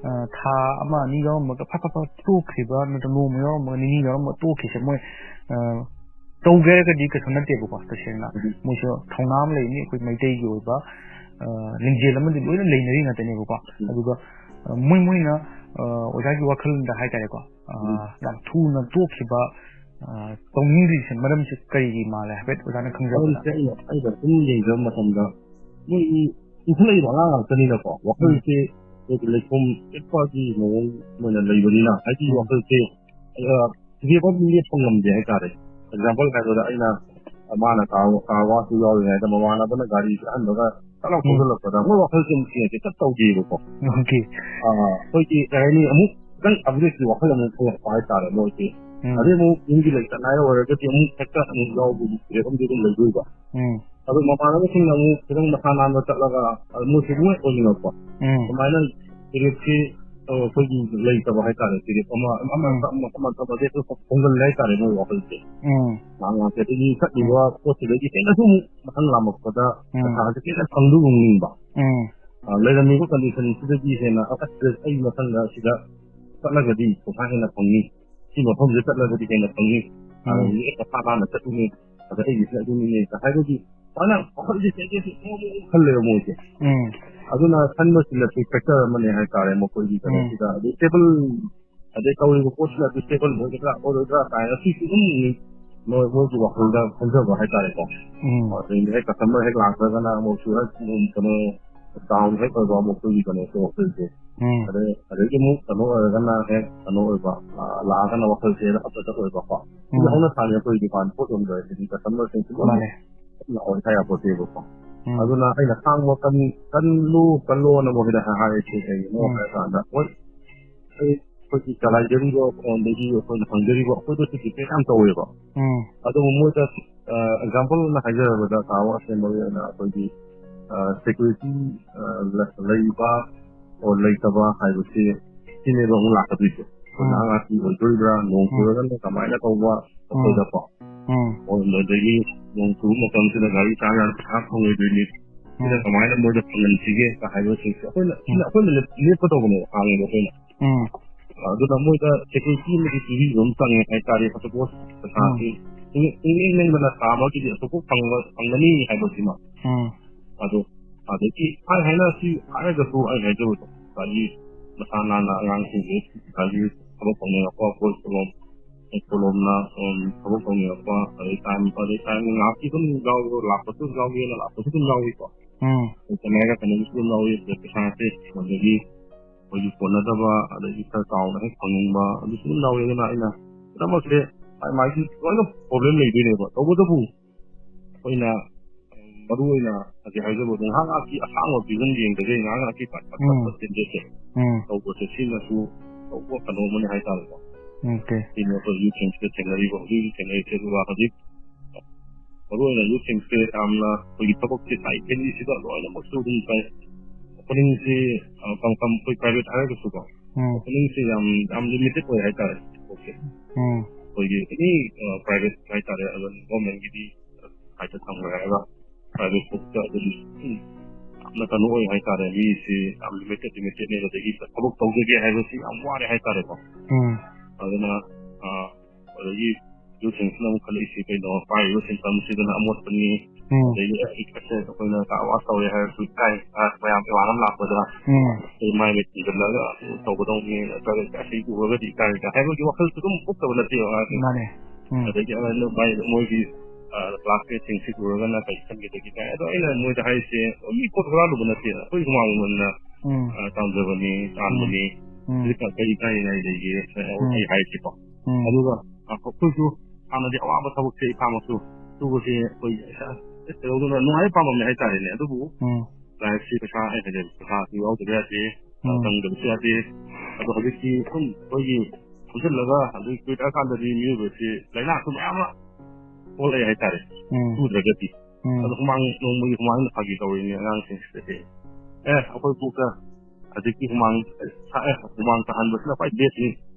ꯑ, ꯊꯥ ꯑꯃ ꯑꯅꯤ ꯌꯥꯎꯔꯝꯃꯒ ꯐꯠ ꯐꯠ ꯐꯠ ꯇꯣꯛꯈ꯭ꯔꯤꯕ, ꯅꯠꯇ꯭ꯔꯒ ꯅꯣꯡꯃ ꯌꯥꯎꯔꯝꯃꯒ ꯅꯤꯅꯤ ꯌꯥꯎꯔꯝꯃꯒ ꯇꯣꯛꯈꯤꯁꯦ ꯃꯣꯏ, ꯑ, ꯇꯧꯒꯦ ꯍꯥꯏꯔꯒꯗꯤ ꯀꯩꯁꯨ ꯅꯠꯇꯦꯕꯀꯣ꯫ ꯇꯁꯦꯡꯅ ꯎꯝ꯫ ꯃꯣꯏꯁꯨ ꯊꯧꯅꯥ ꯑꯃ ꯂꯩꯅꯤ, ꯑꯩꯈꯣꯏ ꯃꯩꯇꯩꯒꯤ ꯑꯣꯏꯕ, ꯑ, ꯂꯤꯡꯖꯦꯜ ꯑꯃꯗꯤ ꯂꯣꯏꯅ ꯂꯩꯅꯔꯤ ꯉꯥꯛꯇꯅꯦꯕꯀꯣ꯫ ꯎꯝ꯫ ꯑꯗꯨꯒ, ꯑ, ꯃꯣꯏ ꯃꯣꯏꯅ, ꯑ, ꯑꯣꯖꯥꯒꯤ ꯋꯥꯈꯜꯂꯣꯟꯗ ꯍꯥꯏꯇꯥꯔꯦꯀꯣ, ꯑ, ꯎꯝ꯫ ꯌꯥꯝ ꯊꯨꯅ ꯇꯣꯛꯈꯤꯕ, ꯑ, ꯇꯧꯅꯤꯡꯗ꯭ꯔꯤꯁꯦ ꯃꯔꯝꯁꯦ ꯀꯔꯤꯒꯤ ꯃꯥꯜꯂꯦ ꯍꯥꯏꯐꯦꯠ ꯑꯣꯖꯥꯅ ꯈꯪꯖꯕꯗ? ꯃꯔꯝꯁꯦ ꯑꯩꯅ, ꯑꯩꯅ ꯁꯨꯝ ꯌꯦꯡꯖꯕ ꯃꯇꯝꯗ ꯃꯣꯏ ꯏꯟꯈꯠꯂꯛꯏꯕ ꯑꯉꯥꯡ ꯉꯥꯛꯇꯅꯤꯅꯀꯣ, ꯎꯝ꯫ ꯋꯥꯈꯜꯁꯦ ꯑꯩꯈꯣꯏꯒꯤ ꯂꯩꯈꯣꯝ ꯄꯤꯛꯄꯒꯤ ꯃꯑꯣꯡ ꯑꯣꯏꯅ ꯂꯩꯕꯅꯤꯅ, ꯍꯥꯏꯗꯤ ꯎꯝ꯫ ꯋꯥꯈꯜꯁꯦ, ꯑ, ꯂꯦꯞꯄ, ꯂꯦꯞꯄ ꯉꯝꯗꯦ ꯍꯥꯏꯇꯥꯔꯦ꯫ Example ꯍꯥꯏꯕꯗ ꯑꯩꯅ, ꯑ, ꯃꯥꯅ car, car wash ꯇ ꯌꯥꯎꯔꯤꯉꯩꯗ ꯃꯃꯥꯟꯅꯕꯅ ꯒꯥꯔꯤ ꯆꯠꯍꯟꯕꯒ ꯆꯠꯂꯥꯎ ꯎꯝ꯫ ꯊꯧꯖꯤꯜꯂꯛꯄꯗ ꯃꯣꯏ ꯋꯥꯈꯜꯁꯦ ꯑꯃꯨꯛ change ꯍꯦꯛꯇ ꯇꯧꯗꯦꯕꯀꯣ꯫ OK꯫ ꯑ, ꯑꯩꯈꯣꯏꯒꯤ ꯀꯩ ꯍꯥꯏꯅꯤ, ꯑꯃꯨꯛ ꯈꯤꯇꯪ upgrade ꯀꯤ ꯋꯥꯈꯜ ꯑꯃꯨꯛ ꯊꯣꯛꯂꯛꯄ ꯍꯥꯏꯇꯥꯔꯦ ꯃꯣꯏꯁꯦ꯫ ꯎꯝ꯫ ꯑꯗꯩ ꯑꯃꯨꯛ ꯌꯨꯝꯒꯤ ꯂꯩꯇ ꯉꯥꯏꯔ ꯑꯣꯏꯔꯒꯗꯤ ꯑꯃꯨꯛ ꯍꯦꯛꯇ ꯑꯃꯨꯛ ꯌꯥꯎꯕꯒꯤ ꯐꯤꯔꯦꯞ ꯑꯃꯗꯤ ꯑꯗꯨꯝ ꯂꯩꯗꯣꯏꯕ꯫ ꯎꯝ꯫ ꯑꯗꯣ ꯃꯃꯥꯟꯅꯕꯁꯤꯡꯅ ꯑꯃꯨꯛ ꯈꯤꯇꯪ ꯃꯁꯥ ꯅꯥꯟꯕ ꯆꯠꯂꯒ, ꯑ, ꯃꯣꯏꯁꯨ ꯂꯣꯏ ꯑꯣꯏꯅꯤꯡꯉꯛꯄ꯫ ꯎꯝ꯫ ꯑꯗꯨꯃꯥꯏꯅ ꯐꯤꯔꯦꯞꯁꯤ, ꯑ, ꯑꯩꯈꯣꯏꯒꯤ ꯂꯩꯇꯕ ꯍꯥꯏꯇꯥꯔꯦ꯫ ꯐꯤꯔꯦꯞ ꯑꯃ, ꯑꯃ ꯎꯝ꯫ ꯑꯃ, ꯑꯃ, ꯑꯃ, ꯑꯃ, ꯑꯃ ꯍꯣꯡꯒꯜꯂꯦ ꯍꯥꯏꯇꯥꯔꯦ ꯃꯣꯏ ꯋꯥꯈꯜꯁꯦ꯫ ꯎꯝ꯫ ꯉꯥꯏꯍꯥꯛ ꯉꯥꯏꯍꯥꯛꯀꯤ ꯑꯗꯨꯒꯤ ꯆꯠꯂꯤꯕ ꯎꯝ꯫ ꯄꯣꯠꯁꯤꯗꯒꯤ ꯍꯦꯟꯅꯁꯨ ꯑꯃꯨꯛ ꯃꯊꯪ ꯂꯥꯝꯃꯛꯄꯗ ꯎꯝ꯫ ꯄꯩꯁꯥꯁꯦ ꯍꯦꯟꯅ ꯐꯪꯗꯧꯕ ꯅꯤꯡꯕ꯫ ꯎꯝ꯫ ꯑ, ꯂꯩꯔꯝꯃꯤꯕ condition ꯁꯤꯗꯒꯤ ꯍꯦꯟꯅ, "ꯑꯁ, ꯑꯩ ꯃꯊꯪꯗ ꯁꯤꯗ ꯆꯠꯂꯒꯗꯤ ꯄꯩꯁꯥ ꯍꯦꯟꯅ ꯐꯪꯅꯤ, ꯁꯤ ꯃꯐꯝꯁꯤꯗ ꯆꯠꯂꯒꯗꯤ ꯍꯦꯟꯅ ꯐꯪꯅꯤ, ꯎꯝ꯫ ꯑꯗꯒꯤ ꯑꯦ, ꯄꯩꯁꯥ ꯍꯥꯟꯅ ꯆꯠꯂꯤꯅꯦ, ꯑꯗ ꯑꯩꯒꯤꯁꯤꯅ ꯑꯗꯨꯅꯤꯅꯦ" ꯍꯥꯏꯕꯒꯤ ꯃꯥꯅ ꯋꯥꯈꯜꯁꯦ ꯆꯦꯠ ꯆꯦꯠ ꯆꯦꯠ ꯈꯜꯂꯦꯕ ꯃꯣꯏꯁꯦ꯫ ꯎꯝ꯫ ꯑꯗꯨꯅ ꯈꯟꯕꯁꯤꯅꯁꯨ factor ꯑꯃꯅꯦ ꯍꯥꯏꯇꯥꯔꯦ ꯃꯈꯣꯏꯒꯤ ꯎꯝ꯫ ꯀꯩꯅꯣꯁꯤꯗ꯫ ꯑꯗꯩ stable, ꯑꯗꯩ ꯇꯧꯔꯤꯕ ꯄꯣꯠꯁꯤꯅ ꯑꯗꯨ stable ꯑꯣꯏꯒꯗ꯭ꯔꯥ ꯑꯣꯏꯔꯣꯏꯗ꯭ꯔꯥ ꯀꯥꯏꯅ ꯁꯤꯁꯨ ꯑꯗꯨꯝ ꯃꯣꯏ, ꯃꯣꯏꯒꯤ ꯋꯥꯈꯜꯗ ꯈꯟꯖꯕ ꯍꯥꯏꯇꯥꯔꯦꯀꯣ꯫ ꯎꯝ꯫ ꯑꯗꯩꯗꯤ ꯍꯦꯛ customer ꯍꯦꯛ ꯂꯥꯛꯇ꯭ꯔꯒꯅ ꯑꯃꯨꯛꯁꯨ ꯍꯦꯛ, ꯎꯝ, ꯀꯩꯅꯣ, down ꯍꯦꯛ ꯑꯣꯏꯕ ꯑꯃꯨꯛ ꯑꯩꯈꯣꯏꯒꯤ ꯀꯩꯅꯣꯁꯦ ꯋꯥꯈꯜꯁꯦ꯫ ꯎꯝ꯫ ꯑꯗꯩ, ꯑꯗꯩꯗꯤ ꯑꯃꯨꯛ ꯀꯩꯅꯣ ꯑꯣꯏꯔꯒꯅ ꯍꯦꯛ ꯀꯩꯅꯣ ꯑꯣꯏꯕ, ꯑ, ꯂꯥꯛꯑꯒꯅ ꯋꯥꯈꯜꯁꯦ ꯍꯦꯟꯅ upset ꯑꯣꯏꯕꯀꯣ꯫ ꯁꯤꯗꯤ ꯎꯝ꯫ ꯍꯧꯅ ꯁꯥꯅꯤ ꯑꯩꯈꯣꯏ ꯗꯨꯀꯥꯟ ꯄꯣꯠ ꯌꯣꯟꯕ ꯍꯥꯏꯁꯤꯗꯤ customer ꯁꯤꯡꯁꯤ ꯂꯣꯏꯅ ꯃꯥꯅꯦ꯫ ꯂꯥꯛꯑꯣ ꯍꯥꯏ ꯌꯥꯄꯣꯠꯇꯦꯕꯀꯣ꯫ ꯎꯝ꯫ ꯑꯗꯨꯅ ꯑꯩꯅ ꯈꯥꯡꯕ ꯀꯟ-, ꯀꯜꯂꯨ, ꯀꯜꯂꯣꯅ ꯃꯣꯏꯗ ꯍꯥꯏꯔꯤꯁꯦ ꯀꯩꯒꯤꯅꯣ ꯎꯝ꯫ ꯍꯥꯏꯔꯀꯥꯟꯗ, ꯍꯣꯏ, ꯑꯩ, ꯑꯩꯈꯣꯏꯒꯤ ꯆꯂꯥꯏꯖꯔꯤꯕ ꯐꯣꯟꯗꯒꯤ ꯑꯩꯈꯣꯏꯅ ꯐꯪꯖꯔꯤꯕ ꯑꯩꯈꯣꯏꯗꯁꯨ depend ꯌꯥꯝ ꯇꯧꯋꯦꯕ꯫ ꯎꯝ꯫ ꯑꯗꯨꯕꯨ ꯃꯣꯏꯗ, ꯑ, example ꯑꯣꯏꯅ ꯍꯥꯏꯖꯔꯕꯗ, car wash ꯁꯦ ꯃꯔꯨ ꯑꯣꯏꯅ ꯑꯩꯈꯣꯏꯒꯤ, ꯑ, security, ꯑ, ꯂ-, ꯂꯩꯕ or ꯂꯩꯇꯕ ꯍꯥꯏꯕꯁꯤ ꯁꯤꯅꯦꯕ ꯑꯃꯨꯛ ꯂꯥꯛꯀꯗꯣꯏꯁꯦ꯫ ꯑꯩꯈꯣꯏ ꯎꯝ꯫ ꯉꯥꯏꯍꯥꯛ ꯉꯥꯏꯍꯥꯛꯀꯤ ꯑꯣꯏꯗꯣꯔꯤꯕ꯭ꯔꯥ, ꯅꯣꯡ ꯎꯝ꯫ ꯆꯨꯔꯒꯅ ꯀꯃꯥꯏꯅ ꯇꯧꯕ ꯎꯝ꯫ ꯑꯩꯈꯣꯏꯗꯀꯣ꯫ ꯎꯝ꯫ ꯑꯗꯒꯤ ꯅꯣꯡ ꯆꯨꯕ ꯃꯇꯝꯁꯤꯗ ꯒꯥꯔꯤ ꯆꯥꯝ ꯌꯥꯝ ꯄꯩꯁꯥ ꯐꯪꯉꯣꯏꯗꯣꯏꯅꯤ꯫ ꯁꯤꯅ ꯎꯝ꯫ ꯀꯃꯥꯏꯅ ꯃꯣꯏꯗ ꯐꯪꯍꯟꯁꯤꯒꯦ ꯍꯥꯏꯕꯁꯤꯡꯁꯦ ꯑꯩꯈꯣꯏꯅ, ꯁꯤꯅ ꯎꯝ꯫ ꯑꯩꯈꯣꯏꯅ ꯂꯦꯞ-, ꯂꯦꯞꯀꯗꯧꯕꯅꯦꯕ, ꯍꯥꯡꯉꯦꯕ ꯑꯩꯈꯣꯏꯅ꯫ ꯎꯝ꯫ ꯑꯗꯨꯅ ꯃꯣꯏꯗ security ꯑꯃꯗꯤ ꯄꯤꯕꯤꯕ ꯑꯃ ꯆꯪꯉꯦ ꯍꯥꯏꯇꯥꯔꯦ꯫ Suppose ꯎꯝ꯫ ꯄꯩꯁꯥꯁꯤ ꯏꯪ-, ꯏꯪꯂꯦꯟꯗꯅ ꯊꯥ ꯑꯃꯒꯤꯗꯤ ꯑꯁꯨꯛꯐꯥꯎ ꯐꯪꯕ, ꯐꯪꯒꯅꯤ ꯍꯥꯏꯕꯁꯤꯃ꯫ ꯎꯝ꯫ ꯑꯗꯣ ꯑꯗꯒꯤ ꯍꯥꯏ ꯍꯥꯏꯅ ꯁꯤ ꯍꯥꯏꯔꯒꯁꯨ ꯑꯩ ꯍꯥꯏꯖꯕꯗꯣ, ꯉꯁꯥꯏꯒꯤ ꯃꯁꯥ ꯅꯥꯟꯅ ꯑꯉꯥꯡꯁꯤꯡꯁꯦ ꯉꯁꯥꯏꯒꯤ ꯊꯕꯛ ꯇꯧꯅꯤꯡꯉꯛꯄ, ꯑꯩꯈꯣꯏ ꯇꯣꯂꯣꯞ, ꯇꯣꯂꯣꯞꯅ, ꯎꯝ, ꯊꯕꯛ ꯇꯧꯅꯤꯡꯉꯛꯄ, ꯑꯗꯩ time, ꯑꯗꯩ time ꯉꯥꯏꯍꯥꯛꯀꯤ ꯑꯗꯨꯝ ꯌꯥꯎꯕ, ꯂꯥꯛꯄꯁꯨ ꯑꯗꯨꯝ ꯌꯥꯎꯏ, ꯂꯥꯛꯄꯁꯨ ꯑꯗꯨꯝ ꯌꯥꯎꯏꯀꯣ꯫ ꯎꯝ꯫ ꯑꯗꯩ ꯀꯃꯥꯏꯅ ꯀꯩꯅꯣꯒꯤꯁꯨ ꯑꯗꯨꯝ ꯌꯥꯎꯏ, ꯑꯗꯩ ꯄꯩꯁꯥꯁꯦ ꯑꯗꯒꯤ ꯑꯩꯈꯣꯏꯒꯤ ꯀꯣꯟꯅꯗꯕ, ꯑꯗꯒꯤ ꯈꯔ ꯆꯥꯎꯅ ꯍꯦꯛ ꯐꯪꯅꯤꯡꯕ, ꯑꯗꯨꯁꯨ ꯑꯗꯨꯝ ꯌꯥꯎꯋꯦ꯫ ꯑꯗꯨꯅ ꯑꯩꯅ ꯄꯨꯝꯅꯃꯛꯁꯦ ꯃꯥꯏ ꯃꯥꯏꯒꯤ ꯂꯣꯏꯅ ꯄ꯭ꯔꯣꯕ꯭ꯂꯦꯝ ꯂꯩꯗꯣꯏꯅꯦꯕ꯫ ꯇꯧꯕꯇꯕꯨ ꯑꯩꯈꯣꯏꯅ ꯃꯔꯨ ꯑꯣꯏꯅ ꯍꯧꯖꯤꯛ ꯍꯥꯏꯖꯕꯗꯣ, ꯉꯥꯏꯍꯥꯛ ꯉꯥꯏꯍꯥꯛꯀꯤ ꯑꯁꯥꯡꯕ ꯚꯤꯖꯟ ꯌꯦꯡꯗꯕꯤꯗ ꯉꯥꯏꯍꯥꯛ ꯉꯥꯏꯍꯥꯛꯀꯤ ꯄꯠ ꯄꯠ ꯄꯠ ꯎꯝ꯫ ꯄꯠ ꯆꯦꯟꯖꯦꯁꯁꯦ ꯎꯝ꯫ ꯇꯧꯕꯁꯦ ꯁꯤꯅꯁꯨ ꯇꯧꯕ ꯀꯩꯅꯣꯝꯃꯅꯤ ꯍꯥꯏꯇꯥꯔꯦꯀꯣ꯫ ꯑꯣꯀꯦ꯫ ꯁꯤꯅꯤ ꯑꯩꯈꯣꯏ ꯌꯨꯠꯁꯤꯡꯁꯤꯗ ꯊꯦꯡꯅꯔꯤꯕ, ꯍꯧꯖꯤꯛ ꯍꯧꯖꯤꯛ ꯊꯦꯡꯅꯔꯤꯁꯦ꯫ ꯑꯗꯨꯒ ꯍꯧꯖꯤꯛ ꯃꯔꯨ ꯑꯣꯏꯅ ꯌꯨꯠꯁꯤꯡꯁꯦ ꯌꯥꯝꯅ ꯑꯩꯈꯣꯏꯒꯤ ꯊꯕꯛꯁꯦ ꯁꯥꯏ ꯐꯦꯃꯤꯂꯤꯁꯤꯗ ꯂꯣꯏꯅꯃꯛꯁꯨ ꯑꯗꯨꯝ ꯇꯧ꯫ ꯑꯣꯄꯅꯤꯡꯁꯤ, ꯑ, ꯀꯝ-, ꯀꯝ-, ꯑꯩꯈꯣꯏ ꯄ꯭ꯔꯥꯏꯚꯦꯠ ꯍꯥꯏꯔꯒꯁꯨꯀꯣ, ꯎꯝ꯫ ꯑꯣꯄꯅꯤꯡꯁꯦ ꯌꯥꯝ, ꯌꯥꯝ ꯂꯤꯃꯤꯇꯦꯠ ꯑꯣꯏ ꯍꯥꯏꯇꯥꯔꯦ꯫ ꯊꯕꯛꯁꯦ ꯎꯝ꯫ ꯑꯩꯈꯣꯏꯒꯤ ꯑꯦꯅꯤ, ꯑ, ꯄ꯭ꯔꯥꯏꯚꯦꯠ ꯍꯥꯏꯇꯥꯔꯦ, ꯑꯗꯨꯝ ꯒꯣꯔꯃꯦꯟꯒꯤꯗꯤ ꯁꯥꯏꯠꯇ ꯊꯝꯈ꯭ꯔꯦ ꯍꯥꯏꯔꯒ, ꯄ꯭ꯔꯥꯏꯚꯦꯠ ꯐꯥꯎꯗ ꯑꯗꯨꯝ, ꯎꯝ, ꯌꯥꯝꯅ ꯀꯩꯅꯣ ꯑꯣꯏ ꯍꯥꯏꯇꯥꯔꯦ꯫ ꯃꯤꯁꯤ ꯌꯥꯝ ꯂꯤꯃꯤꯇꯦꯠ, ꯂꯤꯃꯤꯇꯦꯠꯅꯦ꯫ ꯑꯗꯒꯤ ꯊꯕꯛ ꯇꯧꯖꯒꯦ ꯍꯥꯏꯕꯁꯤ ꯌꯥꯝ ꯋꯥꯔꯦ ꯍꯥꯏꯇꯥꯔꯦꯀꯣ꯫ ꯎꯝ꯫ ꯑꯗꯨꯅ, ꯑ, ꯑꯗꯒꯤ ꯌꯨꯠꯁꯤꯡꯁꯤꯅ ꯑꯃꯨꯛ ꯈꯜꯂꯛꯏꯁꯤ ꯀꯩꯅꯣ, ꯄꯥꯏꯔꯤꯕ ꯁꯤꯟꯐꯝꯁꯤꯗꯅ ꯑꯃꯣꯠꯄꯅꯤ, ꯎꯝ꯫ ꯑꯗꯒꯤ ꯑꯦ, ꯑꯩꯈꯣꯏꯅ ꯀꯥꯔ ꯋꯥꯁ ꯇꯧꯔꯦ ꯍꯥꯏꯔꯁꯨ ꯏꯀꯥꯏ, ꯑ, ꯃꯌꯥꯝ ꯏꯃꯥꯟꯅꯕ ꯂꯥꯛꯄꯗ ꯎꯝ꯫ ꯑꯩꯈꯣꯏ ꯃꯥꯏ ꯃꯤꯠ ꯈꯨꯝꯖꯤꯜꯂꯒ ꯇꯧꯒꯗꯧꯅꯤ, ꯅꯠꯇ꯭ꯔꯒ ꯑꯁꯤ ꯎꯔꯒꯗꯤ ꯏꯀꯥꯏꯔꯣꯏꯗ꯭ꯔꯥ ꯍꯥꯏꯕꯒꯤ ꯋꯥꯈꯜꯁꯨ ꯑꯗꯨꯝ ꯄꯣꯛꯇꯕ ꯅꯠꯇꯦꯕ ꯑꯉꯥꯡꯁꯤꯡ꯫ ꯃꯥꯅꯦ꯫ ꯎꯝ꯫ ꯑꯗꯒꯤ ꯑꯃꯅ ꯃꯥꯏ, ꯃꯣꯏꯒꯤ, ꯑ, ꯀ꯭ꯂꯥꯁꯃꯦꯠꯁꯤꯡꯁꯤ ꯎꯔꯒꯅ ꯀꯔꯤ ꯈꯟꯒꯗꯒꯦ ꯀꯥꯏ꯫ ꯑꯗꯣ ꯑꯩꯅ ꯃꯣꯏꯗ ꯍꯥꯏꯔꯤꯁꯦ, ꯃꯤ ꯄꯣꯠ ꯍꯨꯔꯥꯜꯂꯨꯕ ꯅꯠꯇꯦ, ꯑꯩꯈꯣꯏ ꯍꯨꯃꯥꯡ ꯃꯃꯜꯅ, ꯎꯝ꯫ ꯑ, ꯇꯥꯟꯖꯕꯅꯤ, ꯎꯝ꯫ ꯇꯥꯟꯕꯅꯤ꯫ ꯎꯝ꯫ ꯍꯧꯖꯤꯛ ꯀꯔꯤ ꯏꯀꯥꯏꯅꯤꯡꯉꯥꯏ ꯂꯩꯒꯦ? ꯎꯝ꯫ ꯑꯩ ꯍꯥꯏꯔꯤꯁꯤꯀꯣ꯫ ꯎꯝ꯫ ꯑꯗꯨꯒ ꯑꯩꯈꯣꯏꯁꯨ ꯍꯥꯟꯅꯗꯤ ꯑꯋꯥꯕ ꯊꯕꯛꯁꯦ ꯏꯁꯥꯃꯛꯁꯨ ꯁꯨꯕꯁꯦ ꯑꯩꯈꯣꯏ ꯀꯩꯗꯧꯗꯅ ꯅꯨꯡꯉꯥꯏꯕ ꯄꯥꯝꯃꯝꯃꯦ ꯍꯥꯏꯇꯥꯔꯦꯅꯦ꯫ ꯑꯗꯨꯕꯨ ꯎꯝ꯫ ꯂꯥꯏꯐꯁꯤ ꯄꯩꯁꯥ, ꯑꯩ ꯍꯥꯏꯖꯔꯦ, ꯄꯩꯁꯥꯁꯨ ꯌꯥꯎꯗꯕ ꯌꯥꯗꯦ, ꯎꯝ꯫ ꯆꯪꯗꯕꯁꯨ ꯌꯥꯗꯦ꯫ ꯑꯗꯣ ꯍꯧꯖꯤꯛꯇꯤ ꯁꯨꯝ ꯑꯩꯈꯣꯏꯒꯤ ꯐꯝꯖꯤꯜꯂꯒ ꯍꯧꯖꯤꯛ ꯀꯨꯏꯔꯛꯑꯀꯥꯟꯗꯗꯤ ꯃꯤꯑꯣꯏꯕꯁꯤ ꯂꯥꯏꯅꯥꯁꯨ ꯃꯌꯥꯝ ꯑꯃ ꯄꯣꯛꯂꯛꯑꯦ ꯍꯥꯏꯇꯥꯔꯦ꯫ ꯎꯝ꯫ ꯁꯨꯗ꯭ꯔꯒꯗꯤ꯫ ꯎꯝ꯫ ꯑꯗꯣ ꯍꯨꯃꯥꯡ ꯅꯣꯡꯃꯒꯤ ꯍꯨꯃꯥꯡꯅ ꯐꯥꯒꯤ ꯇꯧꯔꯤꯅꯦ ꯑꯉꯥꯡꯁꯤꯡꯁꯤꯗꯗꯤ꯫ ꯑꯦ, ꯑꯩꯈꯣꯏ ꯀꯣꯛꯇ ꯍꯧꯖꯤꯛꯇꯤ ꯍꯨꯃꯥꯡ ꯁꯥꯛꯑꯦ, ꯍꯨꯃꯥꯡ ꯇꯥꯍꯟꯕꯁꯤꯅ ꯈ꯭ꯋꯥꯏ ꯕꯦꯁꯅꯤ꯫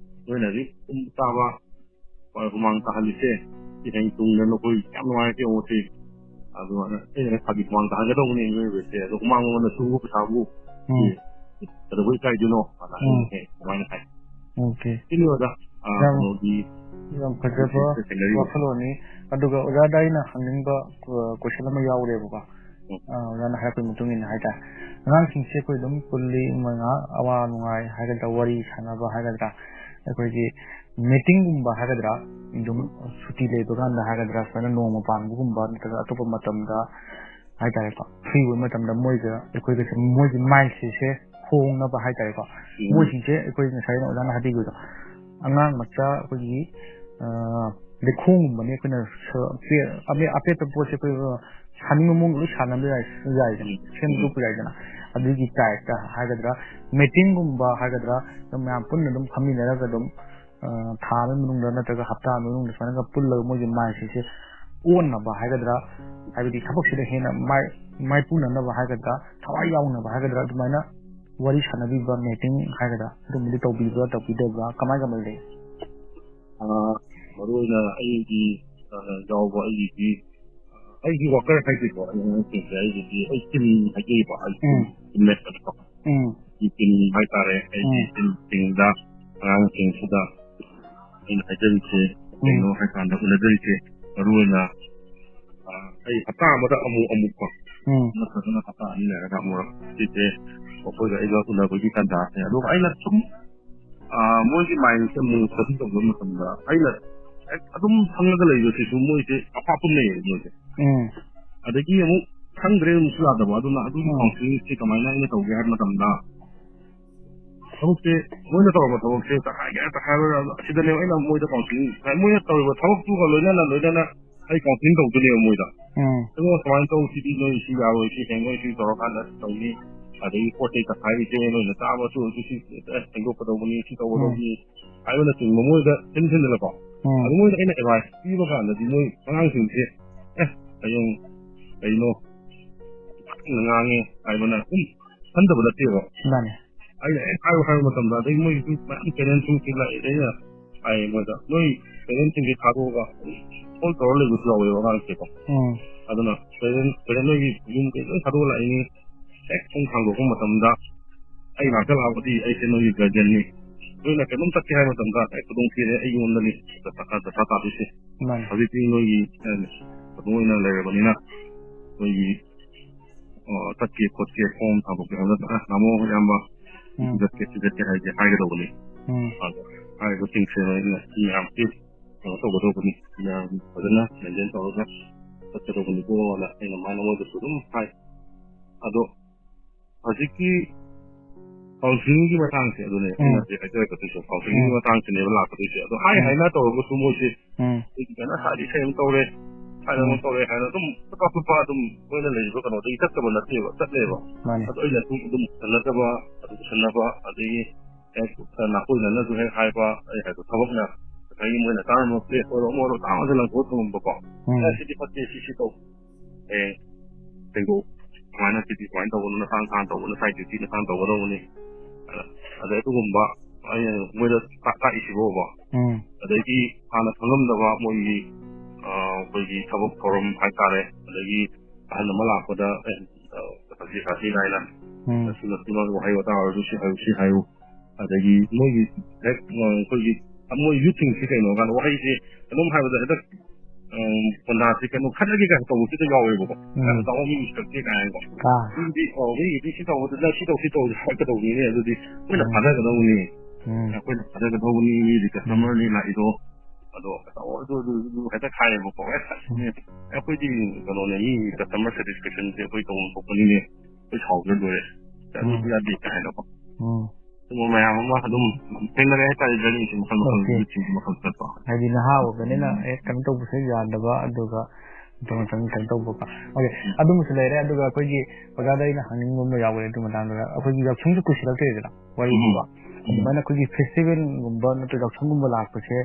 ꯅꯣꯏꯅ ꯍꯧꯖꯤꯛ ꯇꯨꯝ ꯆꯥꯕ, ꯍꯨꯃꯥꯡ ꯇꯥꯍꯜꯂꯤꯁꯦ, ꯁꯤ ꯍꯌꯦꯡ ꯇꯨꯡꯗ ꯅꯈꯣꯏ ꯌꯥꯝ ꯅꯨꯡꯉꯥꯏꯔꯛꯀꯦ ꯌꯦꯡꯉꯣ ꯁꯤ꯫ ꯑꯗꯨꯃꯥꯏꯅ ꯑꯩꯅ ꯐꯥꯒꯤ ꯍꯨꯃꯥꯡ ꯇꯥꯍꯟꯒꯗꯧꯕꯅꯤ ꯃꯤꯑꯣꯏꯕꯁꯦ꯫ ꯑꯗꯣ ꯍꯨꯃꯥꯡ ꯃꯃꯜꯅ ꯁꯨꯕ ꯄꯩꯁꯥꯕꯨ ꯎꯝ꯫ ꯀꯩꯗꯧꯕꯩ ꯏꯀꯥꯏꯗꯣꯏꯅꯣ? ꯑꯗ ꯎꯝ꯫ ꯑꯩꯅ ꯍꯦꯛ ꯑꯗꯨꯃꯥꯏꯅ ꯍꯥꯏ꯫ ꯑꯣꯀꯦ꯫ ꯁꯤꯅꯤ ꯑꯣꯖꯥ, ꯑ, ꯌꯥꯝ, ꯀꯩꯅꯣꯒꯤ ꯌꯥꯝ ꯐꯖꯕ ꯊꯦꯡꯅꯔꯤꯕ ꯋꯥꯈꯜꯂꯣꯟꯅꯤ꯫ ꯑꯗꯨꯒ ꯑꯣꯖꯥꯗ ꯑꯩꯅ ꯍꯪꯅꯤꯡꯕ, ꯑ, ꯀꯣꯏꯁꯟ ꯑꯃ ꯌꯥꯎꯔꯦꯕꯀꯣ꯫ ꯎꯝ꯫ ꯑ, ꯑꯣꯖꯥꯅ ꯍꯥꯏꯔꯛꯄꯒꯤ ꯃꯇꯨꯡ ꯏꯟꯅ ꯍꯥꯏꯇꯥꯔꯦ꯫ ꯑꯉꯥꯡꯁꯤꯡꯁꯦ ꯑꯩꯈꯣꯏ ꯑꯗꯨꯝ ꯄꯨꯜꯂꯤ, ꯃꯣꯏ ꯉꯥꯏꯍꯥꯛ ꯑꯋꯥ ꯅꯨꯡꯉꯥꯏ ꯍꯥꯏꯒꯗ꯭ꯔꯥ, ꯋꯥꯔꯤ ꯁꯥꯟꯅꯕ ꯍꯥꯏꯒꯗ꯭ꯔꯥ, ꯑꯩꯈꯣꯏꯒꯤ ꯃꯤꯇꯤꯡꯒꯨꯝꯕ ꯍꯥꯏꯒꯗ꯭ꯔꯥ, ꯑꯗꯨꯝ ꯁꯨꯇꯤ ꯂꯩꯕ ꯀꯥꯟꯗ ꯍꯥꯏꯒꯗ꯭ꯔꯥ, ꯁꯨꯃꯥꯏꯅ ꯅꯣꯡꯃ ꯄꯥꯟꯕꯒꯨꯝꯕ ꯅꯠꯇ꯭ꯔꯒ ꯑꯇꯣꯞꯄ ꯃꯇꯝꯗ ꯍꯥꯏꯇꯥꯔꯦꯀꯣ, ꯐ꯭ꯔꯤ ꯑꯣꯏꯕ ꯃꯇꯝꯗ ꯃꯣꯏꯒ ꯑꯩꯈꯣꯏꯒꯁꯦ, ꯃꯣꯏꯒꯤ ꯃꯥꯏꯟꯁꯦꯠꯁꯦ ꯍꯣꯡꯅꯕ ꯍꯥꯏꯇꯥꯔꯦꯀꯣ꯫ ꯎꯝ꯫ ꯃꯣꯏꯁꯤꯡꯁꯦ ꯑꯩꯈꯣꯏ ꯉꯁꯥꯏ ꯑꯣꯖꯥꯅ ꯍꯥꯏꯕꯤꯈꯤꯕꯗꯣ, ꯑꯉꯥꯡ ꯃꯆꯥ ꯑꯩꯈꯣꯏꯒꯤ, ꯑ, ꯂꯩꯈꯣꯡꯒꯨꯝꯕꯅꯤ ꯑꯩꯈꯣꯏꯅ ꯁ-, ꯑꯄꯦ-, ꯑꯃꯦ-, ꯑꯄꯦꯠꯄ ꯄꯣꯠꯁꯦ ꯑꯩꯈꯣꯏ ꯁꯥꯅꯤꯡꯕ ꯃꯑꯣꯡꯗ ꯂꯣꯏ ꯁꯥꯟꯅꯕ ꯌꯥꯏ, ꯌꯥꯏꯗꯅ, ꯎꯝ꯫ ꯁꯦꯝꯗꯣꯛꯄ ꯌꯥꯏꯗꯅ꯫ ꯑꯗꯨꯒꯤ type ꯇ ꯍꯥꯏꯒꯗ꯭ꯔꯥ, mating ꯒꯨꯝꯕ ꯍꯥꯏꯒꯗ꯭ꯔꯥ, ꯑꯗꯨꯝ ꯃꯌꯥꯝ ꯄꯨꯟꯅ ꯑꯗꯨꯝ ꯐꯝꯃꯤꯟꯅꯔꯒ ꯑꯗꯨꯝ, ꯑ, ꯊꯥ ꯑꯃꯒꯤ ꯃꯅꯨꯡꯗ ꯅꯠꯇ꯭ꯔꯒ ꯍꯞꯇꯥ ꯑꯃꯒꯤ ꯃꯅꯨꯡꯗ ꯁꯨꯃꯥꯏꯅꯒ ꯄꯨꯜꯂꯒ ꯃꯣꯏꯒꯤ mind ꯁꯤꯡꯁꯦ ꯑꯣꯟꯅꯕ ꯍꯥꯏꯒꯗ꯭ꯔꯥ, ꯍꯥꯏꯕꯗꯤ ꯊꯕꯛꯁꯤꯗ ꯍꯦꯟꯅ ꯃꯥꯏ, ꯃꯥꯏꯄꯨꯅꯅꯕ ꯍꯥꯏꯒꯗ꯭ꯔꯥ, ꯊꯋꯥꯏ ꯌꯥꯎꯅꯕ ꯍꯥꯏꯒꯗ꯭ꯔꯥ, ꯑꯗꯨꯃꯥꯏꯅ ꯋꯥꯔꯤ ꯁꯥꯟꯅꯕꯤꯕ, mating ꯍꯥꯏꯒꯗ꯭ꯔꯥ, ꯑꯗꯨꯝꯕꯗꯤ ꯇꯧꯕꯤꯕ꯭ꯔꯥ, ꯇꯧꯕꯤꯗꯕ꯭ꯔꯥ, ꯀꯃꯥꯏ ꯀꯃꯥꯏ ꯂꯩ? ꯑꯥ, ꯃꯔꯨꯑꯣꯏꯅ ꯑꯩꯒꯤ, ꯑ, ꯌꯥꯎꯕ ꯑꯩꯒꯤꯗꯤ, ꯑꯩꯒꯤ worker ꯍꯥꯏꯗꯤꯀꯣ, ꯑꯩ ꯑꯉꯥꯡꯁꯤꯡꯁꯦ ꯑꯩꯒꯤꯗꯤ ꯑꯩ team ꯍꯥꯏꯖꯩꯕ, ꯑꯩ team, ꯎꯝ꯫ Team ꯃꯦꯠ ꯑꯗꯨꯀꯣ꯫ ꯎꯝ꯫ ꯑꯩꯒꯤ team ꯍꯥꯏꯇꯥꯔꯦ, ꯑꯩꯒꯤ ꯎꯝ꯫ Team ꯁꯤꯡꯗ ꯑꯉꯥꯡꯁꯤꯡꯁꯤꯗ ꯑꯩꯅ ꯍꯥꯏꯖꯔꯤꯁꯦ ꯎꯝ꯫ ꯀꯩꯅꯣ ꯍꯥꯏꯀꯥꯟꯗ ꯎꯅꯗꯣꯏꯁꯦ ꯃꯔꯨꯑꯣꯏꯅ, ꯑ, ꯑꯩ ꯍꯞꯇꯥ ꯑꯃꯗ ꯑꯃꯨꯛ ꯑꯃꯨꯛꯀꯣ ꯎꯝ꯫ ꯅꯠꯇ꯭ꯔꯒꯅ ꯍꯞꯇꯥ ꯑꯅꯤ ꯂꯩꯔꯒ ꯑꯃꯨꯔꯛ ꯁꯤꯁꯦ ꯑꯩꯈꯣꯏꯒ ꯑꯩꯒ ꯎꯅꯕꯒꯤ ꯇꯥꯟꯖꯥꯁꯦ꯫ ꯑꯗꯨꯒ ꯑꯩꯅ ꯁꯨꯝ, ꯑ, ꯃꯣꯏꯒꯤ mind ꯁꯦ ꯑꯃꯨꯛ study ꯇꯧꯕ ꯃꯇꯝꯗ ꯑꯩꯅ ꯍꯦꯛ ꯑꯗꯨꯝ ꯈꯪꯉꯒ ꯂꯩꯕꯁꯤꯁꯨ ꯃꯣꯏꯁꯦ ꯑꯐꯥꯞꯄ ꯂꯩꯌꯦꯕ ꯃꯣꯏꯁꯦ꯫ ꯎꯝ꯫ ꯑꯗꯒꯤ ꯑꯃꯨꯛ ꯈꯪꯗ꯭ꯔꯦ ꯑꯃꯨꯛꯁꯨ ꯌꯥꯗꯕ꯫ ꯑꯗꯨꯅ ꯑꯗꯨꯒꯤ ꯎꯝ꯫ Counselling ꯁꯦ ꯀꯃꯥꯏꯅ ꯑꯩꯅ ꯇꯧꯒꯦ ꯍꯥꯏꯕ ꯃꯇꯝꯗ ꯊꯕꯛꯁꯦ, ꯃꯣꯏꯅ ꯇꯧꯔꯝꯕ ꯊꯕꯛꯁꯦ ꯇꯛꯈꯥꯏꯒꯦ ꯇꯛꯈꯥꯏꯔꯣꯏ ꯑꯁꯤꯗꯅꯦꯕ ꯑꯩꯅ ꯃꯣꯏꯗ counselling, ꯃꯣꯏꯅ ꯇꯧꯔꯤꯕ ꯊꯕꯛꯇꯨꯒ ꯂꯣꯏꯅꯅ, ꯂꯣꯏꯅꯅ ꯑꯩ counselling ꯇꯧꯗꯣꯏꯅꯦꯕ ꯃꯣꯏꯗ꯫ ꯎꯝ꯫ ꯑꯗꯨꯒ ꯁꯨꯃꯥꯏꯅ ꯇꯧ, ꯁꯤꯗꯤ ꯅꯣꯏ ꯁꯤ ꯌꯥꯔꯣꯏ, ꯁꯤ ꯍꯦꯡꯉꯣꯏ, ꯁꯤ ꯇꯧꯔꯀꯥꯟꯗ ꯇꯧꯅꯤ, ꯑꯗꯒꯤ ꯄꯣꯠ ꯆꯩ ꯇꯛꯈꯥꯏꯔꯤꯁꯦ ꯅꯣꯏꯅ ꯆꯥꯕꯁꯨ ꯑꯣꯏꯔꯁꯨ ꯁꯤ, ꯑꯦ, ꯁꯦꯡꯗꯣꯛꯀꯗꯧꯕꯅꯤ, ꯁꯤ ꯎꯝ꯫ ꯇꯧꯒꯗꯧꯕꯅꯤ ꯍꯥꯏꯕꯅꯆꯤꯡꯕ ꯃꯣꯏꯗ ꯁꯤꯟ ꯁꯤꯟꯗꯅꯀꯣ꯫ ꯎꯝ꯫ ꯑꯗꯨ ꯃꯣꯏꯗ ꯑꯩꯅ advice ꯄꯤꯕ ꯀꯥꯟꯗꯗꯤ ꯃꯣꯏ ꯑꯉꯥꯡꯁꯤꯡꯁꯦ, ꯑꯦ, ꯍꯌꯦꯡ ꯀꯩꯅꯣ ꯉꯥꯡꯉꯦ ꯍꯥꯏꯕꯅ ꯑꯗꯨꯝ ꯈꯟꯗꯕ ꯅꯠꯇꯦꯕ꯫ ꯃꯥꯅꯦ꯫ ꯑꯩꯅ ꯍꯦꯛ ꯍꯥꯏꯌꯨ ꯍꯥꯏꯕ ꯃꯇꯝꯗ, ꯑꯗꯩ ꯃꯣꯏꯒꯤꯁꯨ ꯃꯌꯥꯝ parent ꯁꯨ ꯁꯤ ꯂꯥꯛꯑꯦ, ꯑꯩꯅ ꯍꯥꯏꯌꯦ ꯃꯣꯏꯗ, "ꯅꯣꯏ parent ꯁꯤꯡꯁꯦ ꯊꯥꯗꯣꯛꯑꯒ ꯍꯣꯜ ꯇꯧꯔ ꯂꯩꯕꯁꯨ ꯌꯥꯎꯋꯦꯕ ꯑꯉꯥꯡꯁꯦꯀꯣ"꯫ ꯎꯝ꯫ ꯑꯗꯨꯅ parent, parent ꯅꯣꯏꯒꯤ ꯌꯨꯝ ꯀꯩ ꯂꯣꯏ ꯊꯥꯗꯣꯛꯑ ꯂꯥꯛꯏꯅꯤ, ꯍꯦꯛ ꯊꯣꯡ ꯍꯥꯡꯗꯣꯛꯄ ꯃꯇꯝꯗ ꯑꯩ ꯉꯥꯛꯇ ꯂꯥꯛꯄꯗꯤ ꯑꯩꯁꯦ ꯅꯣꯏꯒꯤ guardian ꯅꯤ, ꯅꯣꯏꯅ ꯀꯩꯅꯣꯝ ꯆꯠꯀꯦ ꯍꯥꯏꯕ ꯃꯇꯝꯗ ꯍꯦꯛ ꯈꯨꯗꯣꯡ ꯊꯤꯔꯦ, ꯑꯩꯉꯣꯟꯗꯅꯤ ꯗꯁꯥ, ꯗꯁꯥ ꯇꯥꯗꯣꯏꯁꯦ꯫ ꯃꯥꯅꯤ꯫ ꯍꯧꯖꯤꯛꯇꯤ ꯅꯣꯏꯒꯤ, ꯑ, ꯀꯩꯅꯣ ꯑꯣꯏꯅ ꯂꯩꯔꯕꯅꯤꯅ ꯅꯣꯏꯒꯤ ꯑꯣ, ꯆꯠꯀꯦ ꯈꯣꯠꯀꯦ form ꯊꯥꯗꯣꯛꯀꯦ ꯍꯥꯏꯕ ꯅꯠꯇ꯭ꯔꯥ? ꯇꯥꯃꯣ, ꯏꯌꯥꯝꯕ, ꯎꯝ꯫ ꯆꯠꯀꯦ, ꯁꯤ ꯆꯠꯀꯦ ꯍꯥꯏꯁꯦ ꯍꯥꯏꯒꯗꯧꯕꯅꯤ꯫ ꯎꯝ꯫ ꯑꯗꯣ ꯍꯥꯏꯔꯤꯕꯁꯤꯡꯁꯦ ꯑꯩꯅ ꯃꯌꯥꯝꯁꯤ ꯀꯩꯅꯣ ꯇꯧꯒꯗꯧꯕꯅꯤ, ꯃꯌꯥꯝ ꯐꯖꯅ maintain ꯇꯧꯔꯒ ꯆꯠꯀꯗꯧꯕꯅꯤꯀꯣꯅ ꯑꯩꯅ ꯃꯥꯅ ꯃꯣꯏꯗꯁꯨ ꯑꯗꯨꯝ ꯍꯥꯏ꯫ ꯑꯗꯣ ꯍꯧꯖꯤꯛꯀꯤ ꯀꯥꯎꯟꯁꯤꯂꯤꯡꯒꯤ ꯃꯇꯥꯡꯁꯦ ꯑꯗꯨꯅꯦ ꯎꯝ꯫ ꯑꯩꯅ ꯍꯧꯖꯤꯛ ꯍꯥꯏꯖꯔꯛꯀꯗꯣꯏꯁꯦ꯫ ꯀꯥꯎꯟꯁꯤꯂꯤꯡꯒꯤ ꯎꯝ꯫ ꯃꯇꯥꯡꯁꯤꯅꯦꯕ ꯂꯥꯛꯀꯗꯣꯏꯁꯦ꯫ ꯑꯗꯣ ꯍꯥꯏ ꯎꯝ꯫ ꯍꯥꯏꯅ ꯇꯧꯔꯒꯁꯨ ꯃꯣꯏꯁꯦ ꯎꯝ꯫ ꯑꯩꯈꯣꯏꯒꯤ ꯀꯩꯅꯣ ꯁ꯭ꯋꯥꯏꯗ ꯏꯁꯩ ꯑꯃ ꯇꯧꯔꯦ, ꯁ꯭ꯋꯥꯏꯗ ꯑꯃ ꯎꯝ꯫ ꯇꯧꯔꯦ ꯍꯥꯏꯅ ꯑꯗꯨꯝ ꯆꯠꯄ ꯈꯣꯠꯄ ꯑꯗꯨꯝ ꯃꯣꯏꯅ ꯂꯩꯔꯤꯕ ꯀꯩꯅꯣꯗꯒꯤ ꯆꯠꯇꯕ ꯅꯠꯇꯦꯕ, ꯆꯠꯂꯦꯕ꯫ ꯃꯥꯅꯦ꯫ ꯑꯗꯣ ꯑꯩꯅ ꯑꯗꯨꯝ, ꯑꯗꯨꯝ ꯎꯁꯟꯅꯗꯕ, ꯑꯗꯨ ꯎꯁꯟꯅꯕ, ꯑꯗꯒꯤ ꯍꯦꯛ ꯅꯥꯀꯣꯏꯅꯅꯁꯨ ꯍꯦꯛ ꯍꯥꯏꯕ, ꯑꯩ ꯍꯥꯏꯗꯣ ꯊꯕꯛꯅ ꯉꯁꯥꯏꯒꯤ ꯃꯣꯏꯅ ꯆꯥꯅꯕ ꯄ꯭ꯂꯦꯠ ꯑꯣꯏꯔꯣ ꯑꯃ ꯑꯣꯏꯔꯣ ꯇꯥꯡꯅ ꯂꯪꯊꯣꯛꯑ ꯊꯝꯃꯝꯕꯀꯣ꯫ ꯎꯝ꯫ "ꯑꯦ, ꯁꯤꯗꯤ ꯐꯠꯇꯦ, ꯁꯤ, ꯁꯤ ꯇꯧ꯫ ꯍꯌꯦꯡ ꯁꯦꯡꯗꯣꯛ, ꯁꯨꯃꯥꯏꯅ ꯁꯤꯗꯤ ꯁꯨꯃꯥꯏꯅ ꯇꯧꯒꯅꯨ, ꯅꯁꯥ ꯅꯁꯥꯅ ꯇꯧꯕ, ꯅꯁꯥꯒꯤ ꯗ꯭ꯌꯨꯇꯤ ꯅꯁꯥꯅ ꯇꯧꯒꯗꯧꯕꯅꯤ"꯫ ꯑꯗ-, ꯑꯗꯩ ꯑꯗꯨꯒꯨꯝꯕ ꯑꯩꯅ ꯃꯣꯏꯗ ꯇꯥꯛ-, ꯇꯥꯛꯏꯁꯤꯕꯣꯕ꯫ ꯎꯝ꯫ ꯑꯗꯒꯤ ꯍꯥꯟꯅ ꯈꯪꯉꯝꯗꯕ ꯃꯣꯏꯒꯤ, ꯑ, ꯑꯩꯈꯣꯏꯒꯤ ꯊꯕꯛ ꯊꯧꯔꯝ ꯍꯥꯏꯇꯥꯔꯦ, ꯑꯗꯒꯤ ꯑꯍꯜ ꯑꯃ ꯂꯥꯛꯄꯗ, "ꯑꯦ, ꯑ, ꯁꯥꯊꯤ, ꯁꯥꯊꯤ" ꯀꯥꯏꯅ, ꯎꯝ꯫ "ꯁꯤꯅ, ꯁꯤꯅ ꯋꯥꯍꯩ ꯋꯥꯇꯥ ꯑꯣꯏꯔꯁꯨ ꯁꯤ ꯍꯥꯏꯌꯨ, ꯁꯤ ꯍꯥꯏꯌꯨ"꯫ ꯑꯗꯒꯤ ꯃꯣꯏꯒꯤ ꯍꯦꯛ, ꯑ, ꯑꯩꯈꯣꯏꯒꯤ ꯃꯣꯏ ꯌꯨꯠꯁꯤꯡꯁꯤ ꯀꯩꯅꯣ ꯀꯥꯟꯗ ꯋꯥꯍꯩꯁꯦ ꯑꯗꯨꯝ ꯍꯥꯏꯕꯗ ꯍꯦꯛꯇ, ꯑ, ꯄꯟꯗꯥꯁꯦ ꯀꯩꯅꯣ ꯈꯠꯅꯒꯦ ꯀꯥꯏꯅ ꯇꯧꯕꯁꯤꯗ ꯌꯥꯎꯋꯦꯕꯀꯣ꯫ ꯎꯝ꯫ "ꯑ, ꯇꯥꯃꯣ ꯃꯤ ꯎꯁꯤꯠꯇꯛꯇꯦ" ꯀꯥꯏꯅꯀꯣ꯫ ꯑꯥ꯫ "ꯃꯤꯗꯤ, ꯑ, ꯃꯤꯒꯤꯗꯤ ꯁꯤ ꯇꯧꯕꯗ ꯅꯪ ꯁꯤ ꯇꯧ, ꯁꯤ ꯇꯧ" ꯍꯥꯏꯔꯛꯀꯗꯧꯕꯅꯤꯅꯦ꯫ ꯑꯗꯨꯗꯤ ꯑꯩꯈꯣꯏꯅ ꯎꯝ꯫ ꯊꯥꯗꯒꯗꯧꯕꯅꯤ꯫ ꯎꯝ꯫ ꯑꯩꯈꯣꯏꯅ ꯊꯥꯗꯒꯗꯧꯕꯅꯤ, ꯃꯤꯗꯤ ꯎꯝ꯫ ꯀꯁꯇꯃꯔꯅꯤ ꯂꯥꯛꯏꯗꯣ꯫ ꯑꯗꯣ, "ꯑꯗꯨ, ꯑꯗꯨ, ꯑꯗꯨ, ꯑꯗꯨ" ꯍꯦꯛꯇ ꯈꯥꯏꯌꯦꯕꯀꯣ꯫ "ꯑꯦ, ꯎꯝ꯫ ꯑꯩꯈꯣꯏꯗꯤ ꯀꯩꯅꯣꯅꯦ, ꯃꯤ ꯀꯁꯇꯃꯔ ꯁꯦꯇꯤꯁꯐꯦꯛꯁꯟꯁꯦ ꯑꯩꯈꯣꯏ ꯇꯧꯐꯝ ꯊꯣꯛꯄꯅꯤꯅꯦ, ꯑꯩꯈꯣꯏ ꯁꯥꯎꯗ꯭ꯔ ꯂꯣꯏꯔꯦ, ꯑꯗꯨ ꯎꯝ꯫ ꯌꯥꯗꯦ" ꯀꯥꯏꯅꯀꯣ꯫ ꯎꯝ꯫ ꯑꯗꯨꯒꯨꯝꯕ ꯃꯌꯥꯝ ꯑꯃ ꯑꯗꯨꯝ ꯊꯦꯡꯅꯔꯦ ꯍꯥꯏꯇꯥꯔꯦ, ꯖꯔꯅꯤꯁꯦ ꯃꯈꯜ ꯃꯈꯜ, ꯑꯣꯀꯦ꯫ ꯌꯨꯠꯁꯤꯡꯁꯦ ꯃꯈꯜ ꯆꯠꯄ꯫ ꯍꯥꯏꯗꯤ ꯅꯍꯥ ꯑꯣꯏꯕꯅꯤꯅ ꯎꯝ꯫ ꯍꯦꯛ ꯀꯩꯅꯣ ꯇꯧꯕꯁꯨ ꯌꯥꯗꯕ, ꯑꯗꯨꯒ ꯃꯊꯪ ꯃꯊꯪ ꯀꯩꯅꯣ ꯇꯧꯕꯀꯣ꯫ ꯑꯣꯀꯦ, ꯎꯝ꯫ ꯑꯗꯨꯃꯁꯨ ꯂꯩꯔꯦ꯫ ꯑꯗꯨꯒ ꯑꯩꯈꯣꯏꯒꯤ ꯑꯣꯖꯥꯗ ꯑꯩꯅ ꯍꯪꯅꯤꯡꯕ ꯑꯃ ꯌꯥꯎꯕꯅꯦ ꯑꯗꯨ ꯃꯇꯥꯡꯗꯨꯗ, ꯑꯩꯈꯣꯏꯒꯤ ꯌꯥꯎꯁꯪꯁꯨ ꯀꯨꯏꯁꯤꯜꯂꯛꯇ꯭ꯔꯦꯗꯅ, ꯋꯥꯔꯤꯒꯨꯝꯕ꯫ ꯎꯝ꯫ ꯎꯝ꯫ ꯑꯗꯨꯃꯥꯏꯅ ꯑꯩꯈꯣꯏꯒꯤ ꯐꯦꯁꯇꯤꯚꯦꯜꯒꯨꯝꯕ ꯅꯠꯇ꯭ꯔꯒ ꯌꯥꯎꯁꯪꯒꯨꯝꯕ ꯂꯥꯛꯄꯁꯦ,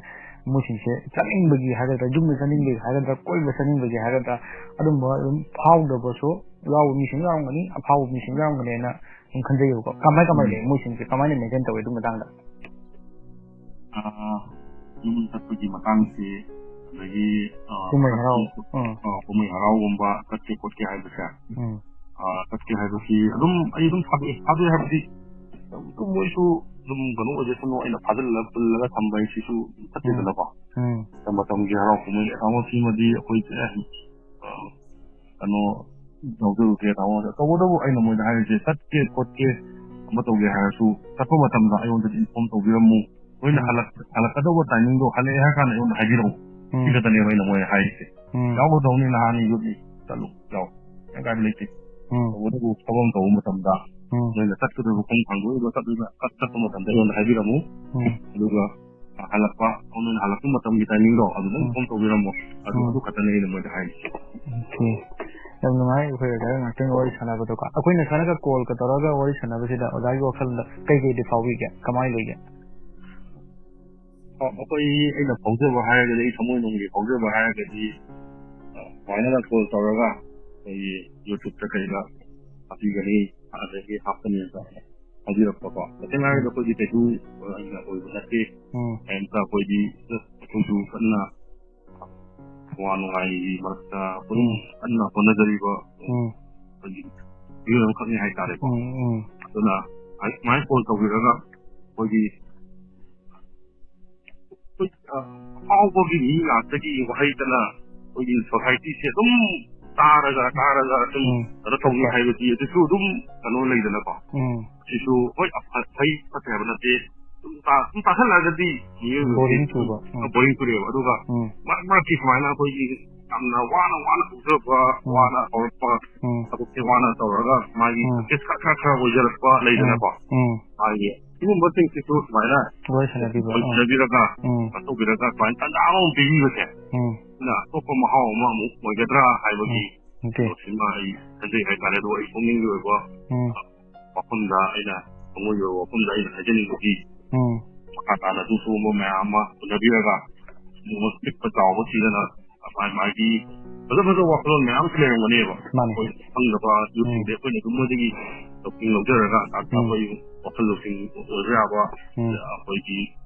ꯃꯣꯏꯁꯤꯡꯁꯦ ꯆꯠꯅꯤꯡꯕꯒꯤ ꯍꯥꯏꯒꯗ꯭ꯔꯥ, ꯌꯨꯝꯗ ꯆꯠꯅꯤꯡꯕꯒꯤ ꯍꯥꯏꯒꯗ꯭ꯔꯥ, ꯀꯣꯏꯕ ꯆꯠꯅꯤꯡꯕꯒꯤ ꯍꯥꯏꯒꯗ꯭ꯔꯥ, ꯑꯗꯨꯝꯕ ꯑꯗꯨꯝ ꯐꯥꯎꯗꯕꯁꯨ ꯌꯥꯎꯕ ꯃꯤꯁꯤꯡ ꯌꯥꯎꯔꯝꯒꯅꯤ, ꯑꯐꯥꯎꯕ ꯃꯤꯁꯤꯡ ꯌꯥꯎꯔꯝꯒꯅꯤ ꯍꯥꯏꯅ ꯑꯗꯨꯝ ꯈꯟꯖꯩꯌꯦꯕꯀꯣ꯫ ꯀꯃꯥꯏ ꯀꯃꯥꯏ ꯎꯝ꯫ ꯂꯩ ꯃꯣꯏꯁꯤꯡꯁꯦ, ꯀꯃꯥꯏꯅ ꯃꯦꯟꯇꯦꯟ ꯇꯧꯋꯤ ꯑꯗꯨ ꯃꯇꯥꯡꯗ? ꯑꯥ, ꯌꯨꯝ ꯆꯠꯄꯒꯤ ꯃꯇꯥꯡꯁꯤ, ꯑꯗꯒꯤ, ꯑꯥ, ꯀꯨꯝꯍꯩ ꯍꯔꯥꯎ꯫ ꯆꯠꯀꯦ-, ꯎꯝ꯫ ꯑꯥ, ꯀꯨꯝꯍꯩ ꯍꯔꯥꯎꯒꯨꯝꯕ ꯆꯠꯀꯦ ꯈꯣꯠꯀꯦ ꯍꯥꯏꯕꯁꯦ, ꯎꯝ꯫ ꯑꯥ, ꯆꯠꯀꯦ ꯍꯥꯏꯕꯁꯤ ꯑꯗꯨꯝ ꯑꯩ ꯑꯗꯨꯝ ꯊꯥꯗꯣꯛꯑꯦ꯫ ꯊꯥꯗꯣꯛꯑꯦ ꯍꯥꯏꯕꯗꯤ ꯑꯗꯨꯝ ꯃꯣꯏꯁꯨ ꯑꯗꯨꯝ ꯀꯩꯅꯣ ꯑꯣꯏꯖꯁꯅꯨ, ꯑꯩꯅ ꯐꯥꯖꯤꯜꯂ ꯄꯨꯜꯂꯒ ꯊꯝꯕ ꯍꯥꯏꯁꯤꯁꯨ ꯎꯝ꯫ ꯐꯠꯇꯦꯗꯅꯀꯣ꯫ ꯎꯝ꯫ ꯃꯇꯝꯒꯤ ꯍꯔꯥꯎ ꯀꯨꯝꯍꯩ ꯑꯃ ꯁꯤꯃꯗꯤ ꯑꯩꯈꯣꯏ, ꯑꯥ, ꯀꯩꯅꯣ ꯌꯥꯎꯖꯔꯨꯒꯦ ꯇꯥꯃꯣ꯫ ꯇꯧꯕꯇꯕꯨ ꯑꯩꯅ ꯃꯣꯏꯗ ꯍꯥꯏꯔꯤꯁꯦ, ꯆꯠꯀꯦ ꯈꯣꯠꯀꯦ ꯑꯃ ꯇꯧꯒꯦ ꯍꯥꯏꯔꯁꯨ, ꯆꯠꯄ ꯃꯇꯝꯗ ꯑꯩꯉꯣꯟꯗꯗꯤ ꯏꯟꯐꯣꯔꯝ ꯇꯧꯕꯤꯔꯝꯃꯨ꯫ ꯅꯣꯏꯅ ꯎꯝ꯫ ꯍꯜꯂꯛ-, ꯍꯜꯂꯛꯀꯗꯧꯕ ꯇꯥꯏꯃꯤꯡꯗꯣ, ꯍꯜꯂꯛꯑꯦ ꯍꯥꯏꯔ ꯀꯥꯟꯗ ꯑꯩꯉꯣꯟꯗ ꯍꯥꯏꯕꯤꯔꯛꯎ꯫ ꯎꯝ꯫ ꯁꯤ ꯈꯛꯇꯅꯦꯕ ꯑꯩꯅ ꯃꯣꯏꯗ ꯍꯥꯏꯔꯤꯁꯦ꯫ ꯎꯝ꯫ ꯌꯥꯎꯒꯗꯧꯅꯤ, ꯅꯍꯥꯟꯒꯤ ꯌꯨꯠꯅꯤ, ꯆꯠꯂꯨ, ꯌꯥꯎ꯫ ꯀꯩꯝ ꯀꯥꯏꯕ ꯂꯩꯇꯦ꯫ ꯎꯝ꯫ ꯇꯧꯕꯇꯕꯨ ꯊꯕꯛ ꯑꯃ ꯇꯧꯕ ꯃꯇꯝꯗ ꯎꯝ꯫ ꯅꯣꯏꯅ ꯆꯠꯀꯗꯕ ꯃꯐꯝ ꯈꯪꯗꯣꯛꯏꯗꯣ ꯆꯠꯄꯗ, ꯆꯠꯄ ꯃꯇꯝꯗ ꯑꯩꯉꯣꯟꯗ ꯍꯥꯏꯕꯤꯔꯝꯃꯨ꯫ ꯎꯝ꯫ ꯑꯗꯨꯒ ꯍꯜꯂꯛꯄ, ꯅꯣꯏꯅ ꯍꯜꯂꯛꯄ ꯃꯇꯝꯒꯤ timing ꯗꯣ ꯑꯗꯨꯗ ꯎꯝ꯫ Inform ꯇꯧꯕꯤꯔꯝꯃꯣ꯫ ꯑꯗꯨ, ꯎꯝ꯫ ꯑꯗꯨ ꯈꯛꯇꯅꯦ ꯑꯩꯅ ꯃꯣꯏꯗ ꯍꯥꯏꯔꯤꯁꯦ꯫ Okay꯫ ꯌꯥꯝ ꯅꯨꯡꯉꯥꯏ ꯑꯩꯈꯣꯏ ꯑꯣꯖꯥꯒ ꯉꯥꯛꯇꯪ ꯋꯥꯔꯤ ꯁꯥꯟꯅꯕꯗꯣꯀꯣ꯫ ꯑꯩꯈꯣꯏꯅ ꯁꯨꯃꯥꯏꯅꯒ call ꯀ ꯇꯧꯔꯒ ꯋꯥꯔꯤ ꯁꯥꯟꯅꯕꯁꯤꯗ ꯑꯣꯖꯥꯒꯤ ꯋꯥꯈꯜꯗ ꯀꯩꯀꯩꯗꯤ ꯐꯥꯎꯕꯤꯒꯦ? ꯀꯃꯥꯏꯅ ꯂꯩꯒꯦ? ꯑ, ꯑꯩꯈꯣꯏ, ꯑꯩꯅ ꯐꯥꯎꯖꯕ ꯍꯥꯏꯔꯒꯗꯤ, ꯑꯩ ꯊꯃꯣꯏꯅꯨꯡꯒꯤ ꯐꯥꯎꯖꯕ ꯍꯥꯏꯔꯒꯗꯤ, ꯑ, ꯁꯨꯃꯥꯏꯅꯒ call ꯇꯧꯔꯒ ꯑꯩꯈꯣꯏꯒꯤ YouTube ꯇ ꯀꯩꯗ ꯍꯥꯞꯄꯤꯒꯅꯤ, ꯑꯗꯒꯤ ꯍꯥꯞꯀꯅꯤ ꯍꯥꯏꯕꯤꯔꯛꯄꯀꯣ꯫ ꯇꯁꯦꯡꯅ ꯍꯥꯏꯔꯒꯗꯤ ꯑꯩꯈꯣꯏꯗꯤ ꯀꯩꯁꯨ, ꯑ, ꯑꯣꯏꯕ ꯅꯠꯇꯦ꯫ ꯎꯝ꯫ ꯀꯩꯝꯇ ꯑꯩꯈꯣꯏꯗꯤ ꯑꯩꯈꯣꯏꯁꯨ ꯀꯟꯅ ꯑꯋꯥ ꯅꯨꯡꯉꯥꯏꯒꯤ ꯃꯔꯛꯇ ꯑꯗꯨꯝ ꯎꯝ꯫ ꯀꯟꯅ ꯍꯣꯠꯅꯖꯔꯤꯕ ꯎꯝ꯫ ꯑꯩꯈꯣꯏꯒꯤ ꯃꯤꯑꯣꯏ ꯑꯃꯈꯛꯅꯤ ꯍꯥꯏꯇꯥꯔꯦꯀꯣ꯫ ꯎꯝ, ꯎꯝ꯫ ꯑꯗꯨꯅ ꯁꯨꯃꯥꯏꯅ call ꯇꯧꯕꯤꯔꯒ ꯑꯩꯈꯣꯏꯒꯤ ꯑꯩꯈꯣꯏ, ꯑ, ꯑꯐꯥꯎꯕꯒꯤ ꯃꯤ ꯉꯥꯛꯇꯒꯤ ꯋꯥꯍꯩꯗꯅ ꯑꯩꯈꯣꯏꯒꯤ society ꯁꯦ ꯑꯗꯨꯝ ꯇꯥꯔꯒ, ꯇꯥꯔꯒ ꯑꯗꯨꯝ ꯎꯝ꯫ ꯀꯩꯅꯣ ꯇꯧꯅꯤ ꯍꯣꯏ꯫ ꯍꯥꯏꯕꯗꯤ ꯑꯗꯨꯁꯨ ꯑꯗꯨꯝ ꯀꯩꯅꯣ ꯂꯩꯗꯅꯀꯣ꯫ ꯎꯝ꯫ ꯁꯤꯁꯨ ꯍꯣꯏ, ꯑꯐ-, ꯐꯩ ꯐꯠꯇꯦ ꯍꯥꯏꯕ ꯅꯠꯇꯦ꯫ ꯑꯗꯨꯝ ꯇꯥ-, ꯑꯗꯨꯝ ꯇꯥꯁꯜꯂꯛꯑꯒꯗꯤ ꯃꯤꯑꯣꯏꯕꯁꯤ boring ꯆꯨꯕ꯫ ꯎꯝ꯫ Boring ꯆꯨꯔꯦꯕ꯫ ꯑꯗꯨꯒ ꯎꯝ꯫ ꯃꯔꯛ ꯃꯔꯛꯀꯤ ꯁꯨꯃꯥꯏꯅ ꯑꯩꯈꯣꯏꯒꯤ ꯌꯥꯝꯅ ꯋꯥꯅ, ꯋꯥꯅ ꯍꯧꯖꯕ, ꯎꯝ꯫ ꯋꯥꯅ ꯍꯧꯔꯛꯄ ꯎꯝ꯫ ꯊꯕꯛꯁꯦ ꯋꯥꯅ ꯇꯧꯔꯒ ꯃꯥꯒꯤ ꯎꯝ꯫ Success ꯈꯔ, ꯈꯔ, ꯈꯔ ꯑꯣꯏꯖꯔꯛꯄ ꯂꯩꯗꯅꯀꯣ꯫ ꯎꯝ꯫ ꯎꯝ꯫ ꯃꯥꯒꯤ ꯁꯤꯒꯨꯝꯕꯁꯤꯡꯁꯤꯁꯨ ꯁꯨꯃꯥꯏꯅ ꯋꯥꯔꯤ ꯁꯥꯟꯅꯕꯤꯕ꯫ ꯋꯥꯔꯤ ꯁꯥꯟꯅꯕꯤꯔꯒ, ꯎꯝ꯫ ꯀꯩꯅꯣ ꯇꯧꯕꯤꯔꯒ ꯁꯨꯃꯥꯏꯅ ꯇꯥꯟꯖꯥ ꯑꯃꯃꯨꯛ ꯄꯤꯕꯤꯕꯁꯦ, ꯎꯝ꯫ ꯁꯤꯅ ꯑꯇꯣꯞꯄ ꯃꯍꯥꯎ ꯑꯃꯃꯨꯛ ꯑꯣꯏꯒꯗ꯭ꯔꯥ ꯍꯥꯏꯕꯒꯤ ꯎꯝ꯫ Okay꯫ ꯀꯩꯅꯣꯁꯤꯃ ꯑꯩ ꯈꯟꯖꯩ ꯍꯥꯏꯇꯥꯔꯦ꯫ ꯑꯗꯣ ꯑꯩ ꯄꯨꯛꯅꯤꯡꯒꯤ ꯑꯣꯏꯕ, ꯎꯝ꯫ ꯑ, ꯋꯥꯐꯝꯗ ꯑꯩꯅ, ꯊꯃꯣꯏꯒꯤ ꯑꯣꯏꯕ ꯋꯥꯐꯝꯗ ꯑꯩꯅ ꯍꯥꯏꯖꯅꯤꯡꯕꯗꯤ, ꯎꯝ꯫ ꯃꯈꯥ ꯇꯥꯅꯁꯨ ꯁꯤꯒꯨꯝꯕ ꯃꯌꯥꯝ ꯑꯃ ꯎꯅꯕꯤꯔꯒ, ꯁꯤꯒꯨꯝꯕ ꯄꯤꯛꯄ ꯆꯥꯎꯕ ꯊꯤꯗꯅ, ꯃꯥꯒꯤ, ꯃꯥꯒꯤ ꯐꯖ ꯐꯖꯕ ꯋꯥꯈꯜꯂꯣꯟ ꯃꯌꯥꯝ ꯑꯃꯁꯨ ꯂꯩꯔꯝꯒꯅꯦꯕ꯫ ꯃꯥꯅꯦ꯫ ꯑꯩꯈꯣꯏ ꯈꯪꯗꯕ ꯎꯝ꯫ ꯌꯨꯠꯁꯤꯡꯗ ꯑꯩꯈꯣꯏꯅ ꯑꯗꯨꯝ ꯃꯣꯏꯗꯒꯤ ꯂꯧꯁꯤꯡ ꯂꯧꯖꯔꯒ ꯎꯝ꯫ ꯑꯩꯈꯣꯏ ꯋꯥꯈꯜ ꯂꯧꯁꯤꯡ ꯑꯣꯏꯕ ꯌꯥꯕ, ꯎꯝ꯫ ꯑꯩꯈꯣꯏꯒꯤ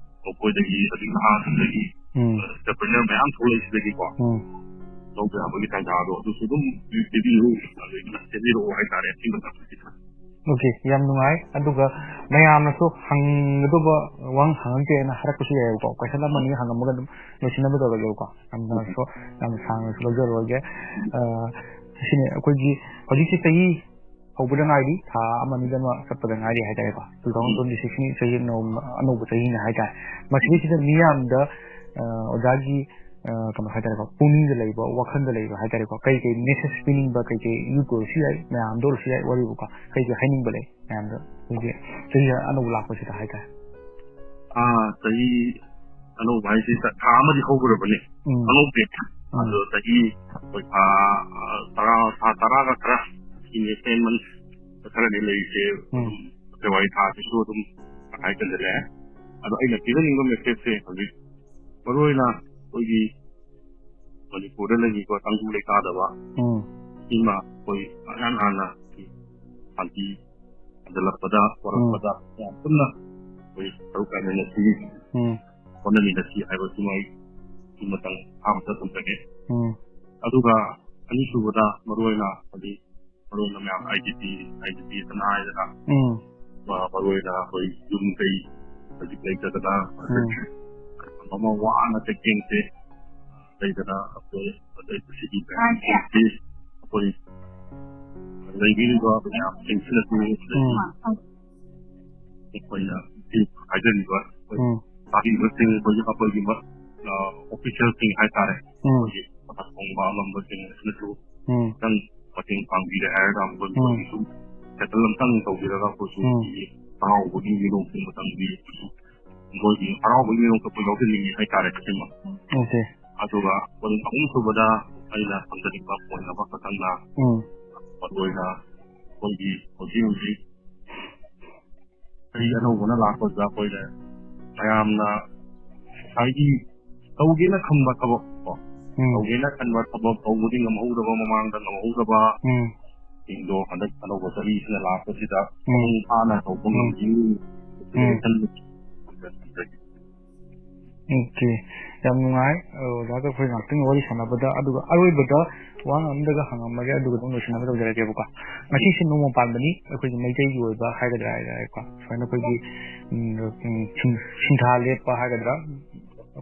ꯃꯈꯣꯏꯗꯒꯤ, ꯑꯗꯒꯤ ꯅꯍꯥꯁꯤꯡꯗꯒꯤ, ꯎꯝ꯫ Entrepreneur ꯃꯌꯥꯝ ꯊꯣꯛꯂꯛꯏꯁꯤꯗꯒꯤꯀꯣ, ꯎꯝ꯫ ꯂꯧꯕ ꯌꯥꯕꯒꯤ ꯇꯥꯟꯖꯥꯗꯣ ꯑꯗꯨꯁꯨ ꯑꯗꯨꯝ ꯄꯤꯕꯤꯌꯨ, ꯑꯗꯒꯤ ꯁꯦꯝꯕꯤꯔꯛꯑꯣ ꯍꯥꯏꯇꯥꯔꯦ꯫ ꯁꯤ ꯃꯇꯝꯁꯤꯗ꯫ Okay, ꯌꯥꯝ ꯅꯨꯡꯉꯥꯏ꯫ ꯑꯗꯨꯒ ꯃꯌꯥꯝꯅꯁꯨ ꯍꯪꯒꯗꯧꯕ ꯋꯥꯍꯪ ꯍꯪꯉꯛꯇꯦꯅ ꯍꯥꯏꯔꯛꯄꯁꯨ ꯌꯥꯏꯌꯦꯕꯀꯣ꯫ Question ꯑꯃ ꯑꯅꯤ ꯍꯪꯉꯝꯃꯒ ꯑꯗꯨꯝ ꯂꯣꯏꯁꯤꯟꯅꯕ ꯇꯧꯔꯒꯦꯕꯀꯣ꯫ ꯌꯥꯝꯅꯁꯨ, ꯌꯥꯝ ꯁꯥꯡꯅꯁꯨ ꯂꯧꯖꯔꯣꯏꯒꯦ꯫ ꯑ, ꯁꯤꯅꯤ ꯑꯩꯈꯣꯏꯒꯤ ꯍꯧꯖꯤꯛꯁꯤ ꯆꯍꯤ ꯍꯧꯕꯗ ꯉꯥꯏꯔꯤ, ꯊꯥ ꯑꯃ ꯑꯅꯤꯗ ꯑꯃ ꯆꯠꯄꯗ ꯉꯥꯏꯔꯤ ꯍꯥꯏꯇꯥꯔꯦꯀꯣ꯫ Two thousand twenty six ꯅꯤ, ꯆꯍꯤ ꯑꯅꯧꯕ, ꯑꯅꯧꯕ ꯆꯍꯤꯅꯤ ꯍꯥꯏꯇꯥꯔꯦ꯫ ꯃꯁꯤꯗꯩꯁꯤꯗ ꯃꯤꯌꯥꯝꯗ, ꯑ, ꯑꯣꯖꯥꯒꯤ ꯑ, ꯀꯩꯅꯣ ꯍꯥꯏꯇꯥꯔꯦꯀꯣ, ꯄꯨꯛꯅꯤꯡꯗ ꯂꯩꯕ, ꯋꯥꯈꯜꯗ ꯂꯩꯕ ꯍꯥꯏꯇꯥꯔꯦꯀꯣ, ꯀꯩ ꯀꯩ ꯃꯦꯁꯦꯖ ꯄꯤꯅꯤꯡꯕ, ꯀꯩ ꯀꯩ ꯌꯨꯠꯇ ꯑꯣꯏꯔꯁꯨ ꯌꯥꯏ, ꯃꯌꯥꯝꯗ ꯑꯣꯏꯔꯁꯨ ꯌꯥꯏ, ꯋꯥꯔꯤꯕꯨꯀꯣ, ꯀꯩ ꯀꯩ ꯍꯥꯏꯅꯤꯡꯕ ꯂꯩ ꯃꯌꯥꯝꯗ, ꯑꯩꯈꯣꯏꯒꯤ ꯆꯍꯤ ꯑꯅꯧꯕ ꯂꯥꯛꯄꯁꯤꯗ ꯍꯥꯏꯇꯥꯔꯦ? ꯑꯥ, ꯆꯍꯤ ꯑꯅꯧꯕ ꯍꯥꯏꯁꯦ ꯊꯥ ꯑꯃꯗꯤ ꯍꯧꯈ꯭ꯔꯕꯅꯦ꯫ ꯎꯝ꯫ ꯈꯪꯍꯧꯗꯦ꯫ ꯎꯝ꯫ ꯑꯗꯣ ꯆꯍꯤ ꯑꯩꯈꯣꯏ ꯊꯥ, ꯑ, ꯇꯔꯥ, ꯊꯥ ꯇꯔꯥꯒ ꯈꯔ, ꯁꯤꯅꯦ, ten months ꯈꯔꯗꯤ ꯂꯩꯔꯤꯁꯦ꯫ ꯎꯝ꯫ ꯑꯗꯨꯝ ꯐꯦꯕ꯭ꯔꯨꯋꯥꯔꯤ ꯊꯥꯁꯤꯁꯨ ꯑꯗꯨꯝ ꯇꯪꯈꯥꯏ ꯆꯟꯁꯤꯜꯂꯛꯑꯦ꯫ ꯑꯗꯣ ꯑꯩꯅ ꯄꯤꯖꯅꯤꯡꯕ ꯃꯦꯁꯦꯖꯁꯦ ꯍꯧꯖꯤꯛ ꯃꯔꯨꯑꯣꯏꯅ ꯑꯩꯈꯣꯏꯒꯤ ꯃꯅꯤꯄꯨꯔꯗ ꯂꯩꯔꯤꯕ ꯇꯪꯗꯨ ꯂꯩꯇꯥꯗꯕ ꯎꯝ꯫ ꯁꯤꯃ ꯑꯩꯈꯣꯏ ꯏꯍꯥꯟ ꯍꯥꯟꯅ ꯁꯥꯟꯇꯤ ꯍꯟꯖꯤꯜꯂꯛꯄꯗ, ꯄꯣꯔꯛꯄꯗ ꯎꯝ꯫ ꯃꯌꯥꯝ ꯄꯨꯟꯅ ꯑꯩꯈꯣꯏ ꯁꯔꯨꯛ ꯌꯥꯃꯤꯟꯅꯁꯤ, ꯎꯝ꯫ ꯍꯣꯠꯅꯃꯤꯟꯅꯁꯤ ꯍꯥꯏꯕꯁꯤꯃ ꯑꯩ ꯁꯤ ꯃꯇꯥꯡ ꯑꯍꯥꯟꯕꯗ ꯊꯝꯖꯒꯦ꯫ ꯎꯝ꯫ ꯑꯗꯨꯒ ꯑꯅꯤꯁꯨꯕꯗ ꯃꯔꯨꯑꯣꯏꯅ ꯍꯧꯖꯤꯛ ꯃꯔꯨꯑꯣꯏꯅ ꯃꯌꯥꯝ IDP, IDP ꯁꯅꯥ ꯍꯥꯏꯗꯅ ꯎꯝ꯫ ꯃ-, ꯃꯔꯨꯑꯣꯏꯅ ꯑꯩꯈꯣꯏ ꯌꯨꯝ ꯀꯩ ꯍꯧꯖꯤꯛ ꯂꯩꯇꯗꯅ ꯎꯝ꯫ ꯑꯃ ꯋꯥꯅ ꯆꯩꯊꯦꯡꯁꯦ ꯂꯩꯗꯅ ꯑꯩꯈꯣꯏ ꯑꯗꯩ ꯁꯤꯒꯤ ꯃꯌꯥꯝꯁꯤ ꯑꯩꯈꯣꯏ ꯂꯩꯕꯤꯔꯤꯕ ꯃꯌꯥꯝꯁꯤꯡꯁꯤꯅꯁꯨ ꯎꯝ꯫ ꯑꯩꯈꯣꯏꯅ ꯍꯥꯏꯖꯔꯤꯕ ꯑꯩꯈꯣꯏ ꯎꯝ꯫ ꯇꯥꯕꯤꯕꯁꯤꯡ, ꯑꯩꯈꯣꯏꯒꯤ, ꯑꯩꯈꯣꯏꯒꯤ ꯃ-, ꯑ, ꯑꯣꯐꯤꯁꯤꯌꯦꯜꯁꯤꯡ ꯍꯥꯏꯇꯥꯔꯦ, ꯎꯝ꯫ ꯑꯩꯈꯣꯏꯒꯤ ꯃꯊꯛ ꯊꯣꯡꯕ ꯑꯉꯝꯕꯁꯤꯡ ꯑꯁꯤꯅꯁꯨ ꯎꯝ꯫ ꯈꯤꯇꯪ ꯃꯇꯦꯡ ꯄꯥꯡꯕꯤꯔꯦ ꯍꯥꯏꯔꯒ ꯑꯩꯈꯣꯏ ꯎꯝ꯫ ꯃꯣꯏꯒꯤꯁꯨ ꯁꯦꯇꯜ ꯑꯝꯇꯪ ꯇꯧꯕꯤꯔꯒ ꯑꯩꯈꯣꯏꯁꯨ ꯎꯝ꯫ ꯍꯔꯥꯎꯕꯒꯤ ꯃꯤꯅꯣꯛꯁꯤꯡ ꯃꯇꯝꯒꯤ ꯃꯣꯏꯒꯤ ꯍꯔꯥꯎꯕꯒꯤ ꯃꯤꯅꯣꯛꯇ ꯑꯩꯈꯣꯏ ꯌꯥꯎꯁꯤꯟꯅꯤꯡꯉꯤ ꯍꯥꯏꯇꯥꯔꯦ ꯇꯁꯦꯡꯅ꯫ ꯑꯣꯀꯦ꯫ ꯑꯗꯨꯒ ꯄꯣꯏꯟ ꯑꯍꯨꯝ ꯁꯨꯕꯗ ꯑꯩꯅ ꯊꯝꯖꯅꯤꯡꯕ ꯄꯣꯏꯟ ꯑꯃꯈꯛꯇꯪꯅ ꯎꯝ꯫ ꯃꯔꯨꯑꯣꯏꯅ ꯑꯩꯈꯣꯏꯒꯤ ꯍꯧꯖꯤꯛ ꯍꯧꯖꯤꯛ ꯆꯍꯤ ꯑꯅꯧꯕꯅ ꯂꯥꯛꯄꯁꯤꯗ ꯑꯩꯈꯣꯏꯅ ꯃꯌꯥꯝꯅ ꯉꯁꯥꯏꯒꯤ ꯇꯧꯒꯦꯅ ꯈꯟꯕ ꯊꯕꯛ ꯀꯣ, ꯎꯝ꯫ ꯇꯧꯒꯦꯅ ꯈꯟꯕ ꯊꯕꯛ ꯇꯧꯕꯗꯤ ꯉꯝꯍꯧꯗꯕ, ꯃꯃꯥꯡꯗ ꯉꯝꯍꯧꯗꯕ ꯎꯝ꯫ ꯁꯤꯡꯗꯣ ꯍꯟꯗꯛ ꯑꯅꯧꯕ ꯆꯍꯤꯁꯤꯅ ꯂꯥꯛꯄꯁꯤꯗ ꯎꯝ꯫ ꯃꯄꯨꯡ ꯐꯥꯅ ꯇꯧꯕ ꯎꯝ꯫ ꯉꯝꯕꯤꯌꯨ꯫ ꯎꯝ꯫ ꯑꯣꯀꯦ꯫ ꯌꯥꯝ ꯅꯨꯡꯉꯥꯏ꯫ ꯑ, ꯑꯣꯖꯥꯒ ꯑꯩꯈꯣꯏ ꯉꯥꯛꯇꯪ ꯋꯥꯔꯤ ꯁꯥꯟꯅꯕꯗ, ꯑꯗꯨꯒ ꯑꯔꯣꯏꯕꯗ ꯋꯥ ꯑꯃꯗꯒ ꯍꯪꯉꯝꯃꯒꯦ, ꯑꯗꯨꯒ ꯑꯗꯨꯝ ꯂꯣꯏꯁꯤꯟꯅꯕ ꯇꯧꯖꯔꯒꯦꯕꯀꯣ꯫ ꯉꯁꯤꯁꯦ ꯅꯣꯡꯃ ꯄꯥꯟꯕꯅꯤ, ꯑꯩꯈꯣꯏꯒꯤ ꯃꯩꯇꯩꯒꯤ ꯑꯣꯏꯕ ꯍꯥꯏꯒꯗ꯭ꯔꯥ, ꯍꯥꯏꯇꯥꯔꯦꯀꯣ, ꯁꯨꯃꯥꯏꯅ ꯑꯩꯈꯣꯏꯒꯤ, ꯎꯝ, ꯎꯝ, ꯁꯤꯡ-, ꯁꯤꯡꯊꯥ ꯂꯦꯞꯄ ꯍꯥꯏꯒꯗ꯭ꯔꯥ,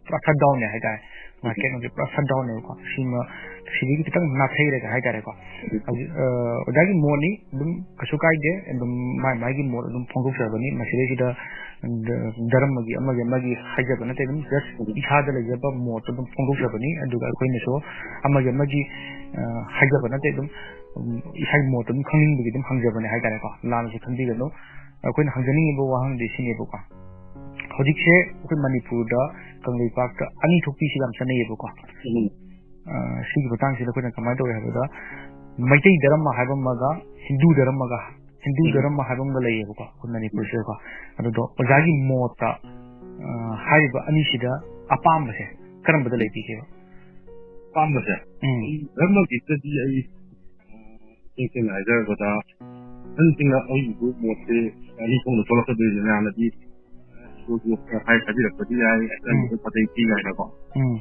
ꯄꯨꯔꯥ ꯁꯠ ꯗꯥꯎꯟꯅꯦ ꯍꯥꯏꯇꯥꯔꯦ꯫ ꯃꯥꯔꯀꯦꯠ ꯍꯧꯖꯤꯛ ꯄꯨꯔꯥ ꯁꯠ ꯗꯥꯎꯟꯅꯦꯕꯀꯣ꯫ ꯁꯤꯃ ꯁꯤꯗꯒꯤ ꯈꯤꯇꯪ ꯅꯥꯊꯩꯔꯒ ꯍꯥꯏꯇꯥꯔꯦꯀꯣ꯫ ꯍꯧꯖꯤꯛ, ꯑ, ꯑꯣꯖꯥꯒꯤ ꯃꯣꯠꯅꯤ, ꯑꯗꯨꯝ ꯀꯩꯁꯨ ꯀꯥꯏꯗꯦ, ꯑꯗꯨꯝ ꯃꯥꯏ ꯃꯥꯏꯒꯤ ꯃꯣꯠ ꯑꯗꯨꯝ ꯐꯣꯡꯗꯣꯛꯆꯕꯅꯤ꯫ ꯃꯁꯤꯗꯩꯁꯤꯗ ꯗ-, ꯙꯔꯃꯒꯤ ꯑꯃꯒꯤ ꯑꯃꯒꯤ ꯍꯥꯏꯖꯕ ꯅꯠꯇꯦ, ꯑꯗꯨꯝ just ꯏꯁꯥꯗ ꯂꯩꯖꯕ ꯃꯣꯠꯇꯣ ꯑꯗꯨꯝ ꯐꯣꯡꯗꯣꯛꯆꯕꯅꯤ꯫ ꯑꯗꯨꯒ ꯑꯩꯈꯣꯏꯅꯁꯨ ꯑꯃꯒꯤ ꯑꯃꯒꯤ, ꯑ, ꯍꯥꯏꯖꯕ ꯅꯠꯇꯦ, ꯑꯗꯨꯝ, ꯎꯝ, ꯏꯁꯥꯒꯤ ꯃꯣꯠꯇꯣ ꯑꯗꯨꯝ ꯈꯪꯅꯤꯡꯕꯒꯤ ꯑꯗꯨꯝ ꯍꯪꯖꯕꯅꯦ ꯍꯥꯏꯇꯥꯔꯦꯀꯣ꯫ ꯂꯥꯟꯅꯁꯨ ꯈꯟꯕꯤꯒꯅꯨ꯫ ꯑꯩꯈꯣꯏꯅ ꯍꯪꯖꯅꯤꯡꯉꯤꯕ ꯋꯥꯍꯪꯗꯤ ꯁꯤꯅꯦꯕꯀꯣ꯫ ꯍꯧꯖꯤꯛꯁꯦ ꯑꯩꯈꯣꯏ ꯃꯅꯤꯄꯨꯔꯗ ꯀꯪꯂꯩꯄꯥꯛꯇ ꯑꯅꯤ ꯊꯣꯛꯄꯤꯁꯤ ꯌꯥꯝ ꯆꯠꯅꯩꯌꯦꯕꯀꯣ꯫ ꯎꯝ꯫ ꯑ, ꯁꯤꯒꯤ ꯃꯇꯥꯡꯁꯤꯗ ꯑꯩꯈꯣꯏꯅ ꯀꯃꯥꯏꯅ ꯇꯧꯏ ꯍꯥꯏꯕꯗ, ꯃꯩꯇꯩ ꯙꯔꯃ ꯍꯥꯏꯕ ꯑꯃꯒ ꯍꯤꯟꯗꯨ ꯙꯔꯃꯒ, ꯍꯤꯟꯗꯨ ꯎꯝ꯫ ꯙꯔꯃ ꯍꯥꯏꯕ ꯑꯃꯒ ꯂꯩꯌꯦꯕꯀꯣ, ꯑꯩꯈꯣꯏ ꯃꯅꯤꯄꯨꯔꯁꯤꯗꯀꯣ꯫ ꯑꯗꯨꯗꯣ ꯑꯣꯖꯥꯒꯤ ꯃꯣꯠꯇ, ꯑ, ꯍꯥꯏꯔꯤꯕ ꯑꯅꯤꯁꯤꯗ ꯑꯄꯥꯝꯕꯁꯦ ꯀꯔꯝꯕꯗ ꯂꯩꯕꯤꯒꯦꯕ? ꯑꯄꯥꯝꯕꯁꯦ? ꯎꯝ꯫ ꯑꯩ ꯙꯔꯃꯒꯤꯗꯗꯤ ꯑꯩ, ꯏꯁꯦꯡ ꯁꯦꯡꯅ ꯍꯥꯏꯖꯔꯕꯗ, ꯑꯍꯟꯁꯤꯡꯅ ꯑꯩꯒꯤꯁꯨ ꯃꯣꯠꯁꯦ ꯑꯅꯤ ꯊꯣꯛꯅ ꯊꯣꯛꯂꯛꯀꯗꯣꯏꯅꯤ꯫ ꯃꯌꯥꯝꯅꯗꯤ ꯁꯣꯏꯗꯣꯛꯅ ꯍꯥꯏ ꯍꯥꯏꯕꯤꯔꯛꯄꯗꯤ ꯌꯥꯏ, ꯎꯝ꯫ ꯑꯍꯟꯁꯤꯡꯗ ꯐꯖꯩ ꯊꯤ ꯍꯥꯏꯅꯀꯣ꯫ ꯎꯝ꯫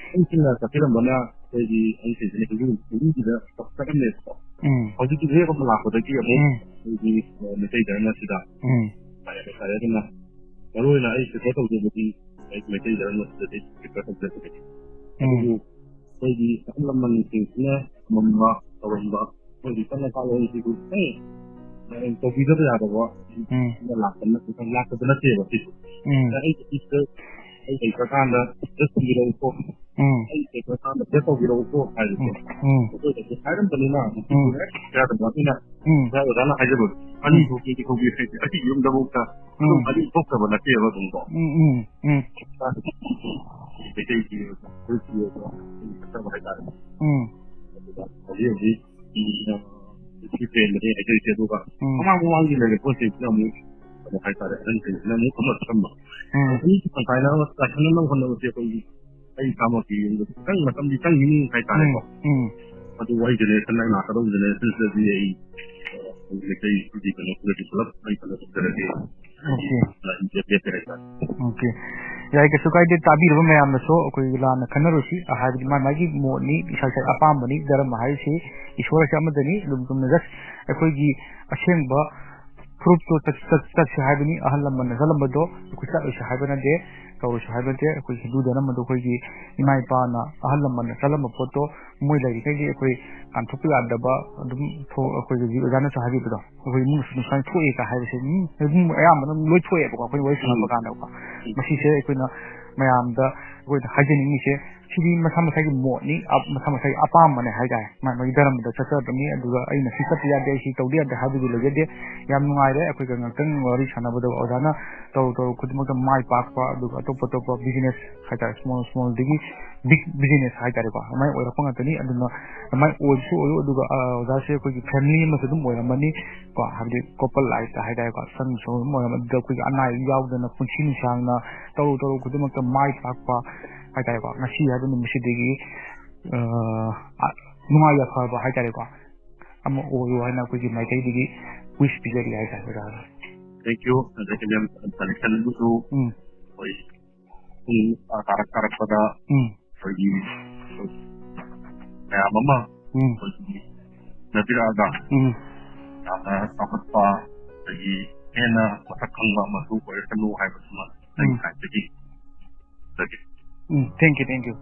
ꯑꯍꯟꯁꯤꯡꯅ ꯆꯠꯄꯤꯔꯝꯕꯅ ꯑꯩꯈꯣꯏꯒꯤ ꯑꯍꯟꯁꯤꯡꯁꯤꯅ ꯍꯤꯟꯗꯨ, ꯍꯤꯟꯗꯨꯒꯤꯗ ꯆꯠꯂꯝꯃꯦꯕꯀꯣ꯫ ꯎꯝ꯫ ꯍꯧꯖꯤꯛꯇꯤ ꯋꯦꯕ ꯑꯃ ꯂꯥꯛꯄꯗꯒꯤ ꯑꯃꯨꯛ ꯎꯝ꯫ ꯑꯩꯈꯣꯏꯒꯤ, ꯑ, ꯃꯩꯇꯩ ꯙꯔꯃꯁꯤꯗ ꯎꯝ꯫ ꯍꯥꯏꯔꯦ ꯍꯥꯏꯇꯥꯔꯦ꯫ ꯑꯗꯨꯅ ꯃꯔꯨꯑꯣꯏꯅ ꯑꯩ prefer ꯇꯧꯖꯕꯗꯤ ꯑꯩ ꯃꯩꯇꯩ ꯙꯔꯃꯁꯤꯗꯗꯤ prefer ꯇꯧꯖꯕꯅꯤ꯫ ꯎꯝ꯫ ꯑꯗꯨꯕꯨ ꯑꯩꯈꯣꯏꯒꯤ ꯑꯍꯜ ꯂꯃꯟꯁꯤꯡꯁꯤꯅ ꯊꯝꯃꯝꯕ, ꯇꯧꯔꯝꯕ, ꯑꯩꯈꯣꯏꯒꯤ ꯆꯠꯅ ꯀꯥꯡꯂꯣꯟꯁꯤꯕꯨ ꯈꯤꯇꯪ, ꯑ, ꯇꯧꯕꯤꯗꯕ ꯌꯥꯗꯕ ꯎꯝ꯫ ꯑꯃ ꯂꯥꯛꯄ ꯅꯠ-, ꯂꯥꯛꯇꯕ ꯅꯠꯇꯦꯕ ꯁꯤꯁꯨ꯫ ꯎꯝ꯫ ꯑꯩ ꯑꯩ ꯂꯩꯇ꯭ꯔꯀꯥꯟꯗ just ꯇꯧꯕꯤꯔꯛꯎꯀꯣ꯫ ꯎꯝ꯫ ꯑꯩ ꯂꯩꯇ꯭ꯔꯀꯥꯟꯗ just ꯇꯧꯕꯤꯔꯛꯎꯀꯣ ꯍꯥꯏꯕꯁꯦ꯫ ꯎꯝ꯫ ꯎꯝ꯫ ꯑꯩꯈꯣꯏꯗꯁꯨ ꯍꯥꯏꯔꯝꯕꯅꯤꯅ ꯎꯝ꯫ ꯌꯥꯗꯕ ꯑꯗꯨꯅ ꯎꯝ꯫ ꯑꯣꯖꯥ, ꯑꯣꯖꯥꯅ ꯍꯥꯏꯖꯕꯗꯣ, ꯎꯝ꯫ ꯑꯅꯤ ꯊꯣꯛꯀꯦꯗꯤ ꯊꯣꯛꯄꯤꯔꯁꯦ꯫ ꯑꯩꯒꯤ ꯌꯨꯝꯗꯐꯥꯎꯗ ꯑꯗꯨꯝ ꯎꯝ꯫ ꯑꯗꯨꯝ ꯊꯣꯛꯇꯕ ꯅꯠꯇꯦꯕ ꯑꯗꯨꯝꯀꯣ꯫ ꯎꯝ, ꯎꯝ, ꯎꯝ꯫ ꯃꯩꯇꯩꯒꯤ ꯑꯣꯏꯕ, ꯑꯩꯈꯣꯏꯒꯤ ꯑꯣꯏꯕ ꯐꯠꯇꯕ ꯍꯥꯏꯇꯥꯔꯦ꯫ ꯎꯝ꯫ ꯑꯗꯨꯒ ꯍꯧꯖꯤꯛ ꯍꯧꯖꯤꯛ, ꯎꯝ, ꯁꯤ ꯇ꯭ꯔꯦꯟꯗꯅꯦ ꯍꯥꯏꯖꯔꯤꯁꯦ꯫ ꯑꯗꯨꯒ ꯎꯝ꯫ ꯃꯃꯥꯡ ꯃꯃꯥꯡꯒꯤ ꯂꯩꯔꯛꯄꯁꯤꯡꯁꯤꯅ ꯑꯃꯨꯛ ꯀꯩꯅꯣ ꯍꯥꯏꯇꯥꯔꯦ, ꯑꯍꯟꯁꯤꯡꯁꯤꯅ ꯑꯃꯨꯛ ꯑꯃ ꯊꯝꯕ꯫ ꯎꯝ꯫ ꯑꯅꯤꯁꯤ ꯇꯪꯈꯥꯏꯅ ꯇꯥꯏꯁꯤꯟꯅꯕ ꯍꯣꯠꯅꯕꯁꯦ ꯑꯩꯈꯣꯏꯒꯤ ꯑꯩ ꯏꯁꯥꯃꯛꯀꯤ ꯌꯨꯝꯗ ꯈꯤꯇꯪ ꯃꯇꯝꯗꯤ ꯆꯪꯈꯤꯅꯤ ꯍꯥꯏꯇꯥꯔꯦꯀꯣ꯫ ꯎꯝ, ꯎꯝ꯫ ꯑꯗꯨ ꯑꯩ generation, ꯑꯩ ꯂꯥꯛꯀꯗꯧꯕ generationꯁꯤꯗꯗꯤ ꯑꯩ, ꯑ, ꯃꯩꯇꯩꯒꯤ ꯀꯩꯅꯣꯁꯤꯗꯗꯤ ꯄꯨꯂꯞ ꯑꯩ ꯀꯩꯅꯣ ꯇꯧꯖꯔꯒꯦ꯫ Okay꯫ ꯑ, ꯂꯦꯞꯄꯦ ꯍꯥꯏꯇꯥꯔꯦ꯫ Okay꯫ ꯌꯥꯏ, ꯀꯩꯁꯨ ꯀꯥꯏꯗꯦ꯫ ꯇꯥꯕꯤꯔꯕ ꯃꯌꯥꯝꯅꯁꯨ ꯑꯩꯈꯣꯏꯒꯤ ꯂꯥꯟꯅ ꯈꯟꯅꯔꯨꯁꯤ, ꯍꯥꯏꯕꯗꯤ ꯃꯥ ꯃꯥꯒꯤ ꯃꯣꯠꯅꯤ, ꯏꯁꯥ ꯏꯁꯥꯒꯤ ꯑꯄꯥꯝꯕꯅꯤ꯫ ꯙꯔꯃ ꯍꯥꯏꯔꯤꯁꯤ ꯏꯁꯣꯔ ꯑꯁꯤ ꯑꯃꯗꯅꯤ꯫ ꯑꯗꯨꯝ ꯆꯨꯝꯅ just ꯑꯩꯈꯣꯏꯒꯤ ꯑꯁꯦꯡꯕ ꯐꯨꯔꯨꯞꯇꯣ ꯆꯠ-, ꯆꯠ-, ꯆꯠꯁꯤ ꯍꯥꯏꯕꯅꯤ꯫ ꯑꯍꯜ ꯂꯃꯟꯅ ꯆꯠꯂꯝꯕꯗꯣ ꯑꯩꯈꯣꯏ ꯆꯠꯂꯣꯏꯁꯤ ꯍꯥꯏꯕ ꯅꯠꯇꯦ꯫ ꯇꯧꯔꯁꯨ ꯍꯥꯏꯕ ꯅꯠꯇꯦ꯫ ꯑꯩꯈꯣꯏ ꯍꯤꯟꯗꯨ ꯙꯔꯃꯗ ꯑꯩꯈꯣꯏꯒꯤ ꯏꯃꯥ ꯏꯄꯥꯅ, ꯑꯍꯜ ꯂꯃꯟꯅ ꯆꯠꯂꯝꯕ ꯄꯣꯠꯇꯣ ꯃꯣꯏ ꯂꯩꯔꯤꯈꯩꯗꯤ ꯑꯩꯈꯣꯏ ꯀꯥꯟꯊꯣꯛꯄ ꯌꯥꯗꯕ ꯑꯗꯨꯝ ꯊꯣꯛ-, ꯑꯩꯈꯣꯏꯒꯤ ꯍꯧꯖꯤꯛ ꯑꯣꯖꯥꯅꯁꯨ ꯍꯥꯏꯕꯤꯕꯗꯣ, ꯑꯩꯈꯣꯏ ꯏꯃꯨꯡꯗꯁꯨ ꯅꯨꯡꯁꯥ ꯊꯣꯛꯑꯦꯒ ꯍꯥꯏꯕꯁꯦ ꯃꯤ ꯑꯗꯨꯝ ꯑꯌꯥꯝꯕꯅ ꯑꯗꯨꯝ ꯂꯣꯏ ꯊꯣꯛꯑꯦꯕꯀꯣ, ꯑꯩꯈꯣꯏ ꯋꯥꯔꯤ ꯁꯥꯟꯅꯕ ꯎꯝ꯫ ꯀꯥꯟꯗꯀꯣ꯫ ꯎꯝ꯫ ꯃꯁꯤꯁꯦ ꯑꯩꯈꯣꯏꯅ ꯃꯌꯥꯝꯗ ꯑꯩꯈꯣꯏꯅ ꯍꯥꯏꯖꯅꯤꯡꯉꯤꯁꯦ, ꯁꯤꯗꯤ ꯃꯁꯥ ꯃꯁꯥꯒꯤ ꯃꯣꯠꯅꯤ, ꯑꯞ-, ꯃꯁꯥ ꯃꯁꯥꯒꯤ ꯑꯄꯥꯝꯕꯅꯦ ꯍꯥꯏꯇꯥꯔꯦ꯫ ꯃꯥ ꯃꯥꯒꯤ ꯙꯔꯃꯗ ꯆꯠꯆꯕꯅꯤ, ꯑꯗꯨꯒ ꯑꯩꯅ ꯁꯤ ꯆꯠꯄ ꯌꯥꯗꯦ, ꯑꯩ ꯁꯤ ꯇꯧꯗ ꯌꯥꯗꯦ ꯍꯥꯏꯕꯗꯤ ꯂꯩꯖꯗꯦ꯫ ꯌꯥꯝ ꯅꯨꯡꯉꯥꯏꯔꯦ ꯑꯩꯈꯣꯏꯒ ꯉꯥꯛꯇꯪ ꯋꯥꯔꯤ ꯁꯥꯟꯅꯕꯗ꯫ ꯑꯣꯖꯥꯅ ꯇꯧꯔꯨ ꯇꯧꯔꯨ ꯈꯨꯗꯤꯡꯃꯛꯇ ꯃꯥꯏ ꯄꯥꯛꯄ, ꯑꯗꯨꯒ ꯑꯇꯣꯞ ꯑꯇꯣꯞꯄ business ꯍꯥꯏꯇꯥꯔꯦ, small small ꯗꯒꯤ big business ꯍꯥꯏꯇꯥꯔꯦꯀꯣ, ꯑꯗꯨꯃꯥꯏꯅ ꯑꯣꯏꯔꯛꯄ ꯉꯥꯛꯇꯅꯤ꯫ ꯑꯗꯨꯅ ꯑꯗꯨꯃꯥꯏꯅ ꯑꯣꯏꯕꯁꯨ ꯑꯣꯏꯌꯨ꯫ ꯑꯗꯨꯒ, ꯑ, ꯑꯣꯖꯥꯁꯦ ꯑꯩꯈꯣꯏꯒꯤ family ꯑꯃꯁꯨ ꯑꯗꯨꯝ ꯑꯣꯏꯔꯝꯃꯅꯤ ꯀꯣ, ꯍꯥꯏꯕꯗꯤ couple life ꯇ ꯍꯥꯏꯇꯥꯔꯦꯀꯣ, ꯁꯟꯁꯨ ꯑꯗꯨꯝ ꯑꯣꯏꯔꯝꯃꯅꯤ꯫ ꯑꯗꯨꯗ ꯑꯩꯈꯣꯏꯒꯤ ꯑꯅꯥ ꯑꯌꯦꯛ ꯌꯥꯎꯗꯅ ꯄꯨꯟꯁꯤ ꯅꯨꯡꯁꯥꯡꯅ ꯇꯧꯔꯨ ꯇꯧꯔꯨ ꯈꯨꯗꯤꯡꯃꯛꯇ ꯃꯥꯏ ꯄꯥꯛꯄ ꯍꯥꯏꯇꯥꯔꯦꯀꯣ, ꯉꯁꯤ ꯍꯥꯏꯕ ꯅꯨꯃꯤꯠꯁꯤꯗꯒꯤ, ꯑ, ꯑ, ꯅꯨꯡꯉꯥꯏ ꯌꯥꯏꯐꯕ ꯍꯥꯏꯇꯥꯔꯦꯀꯣ, ꯑꯃ ꯑꯣꯏꯌꯨ ꯍꯥꯏꯅ ꯑꯩꯈꯣꯏꯒꯤ ꯃꯥꯏꯀꯩꯗꯒꯤ wish ꯄꯤꯖꯔꯤ ꯍꯥꯏꯇꯥꯔꯦ ꯑꯣꯖꯥ꯫ Thank you꯫ ꯑꯗꯒꯤ ꯃꯦꯝ, collection ꯗꯨꯁꯨ ꯎꯝ꯫ ꯑꯩꯈꯣꯏ ꯄꯨꯡ, ꯑ, ꯇꯥꯔꯛ ꯇꯥꯔꯛꯄꯗ ꯎꯝ꯫ ꯑꯩꯈꯣꯏꯒꯤ ꯃꯌꯥꯝ ꯑꯃ ꯎꯝ꯫ ꯑꯩꯈꯣꯏꯒꯤ ꯅꯠꯇꯤꯔꯛꯑꯒ ꯎꯝ꯫ ꯌꯥꯝꯅ ꯆꯥꯎꯈꯠꯄ ꯑꯗꯒꯤ ꯍꯦꯟꯅ ꯃꯁꯛ ꯈꯪꯕ ꯑꯃꯁꯨ ꯑꯣꯏꯔꯁꯅꯨ ꯍꯥꯏꯕꯁꯤꯃ ꯑꯩꯒꯤ ꯎꯝ꯫ side ꯇꯒꯤ ꯊꯝꯖꯒꯦ꯫ ꯎꯝ, thank you, thank you꯫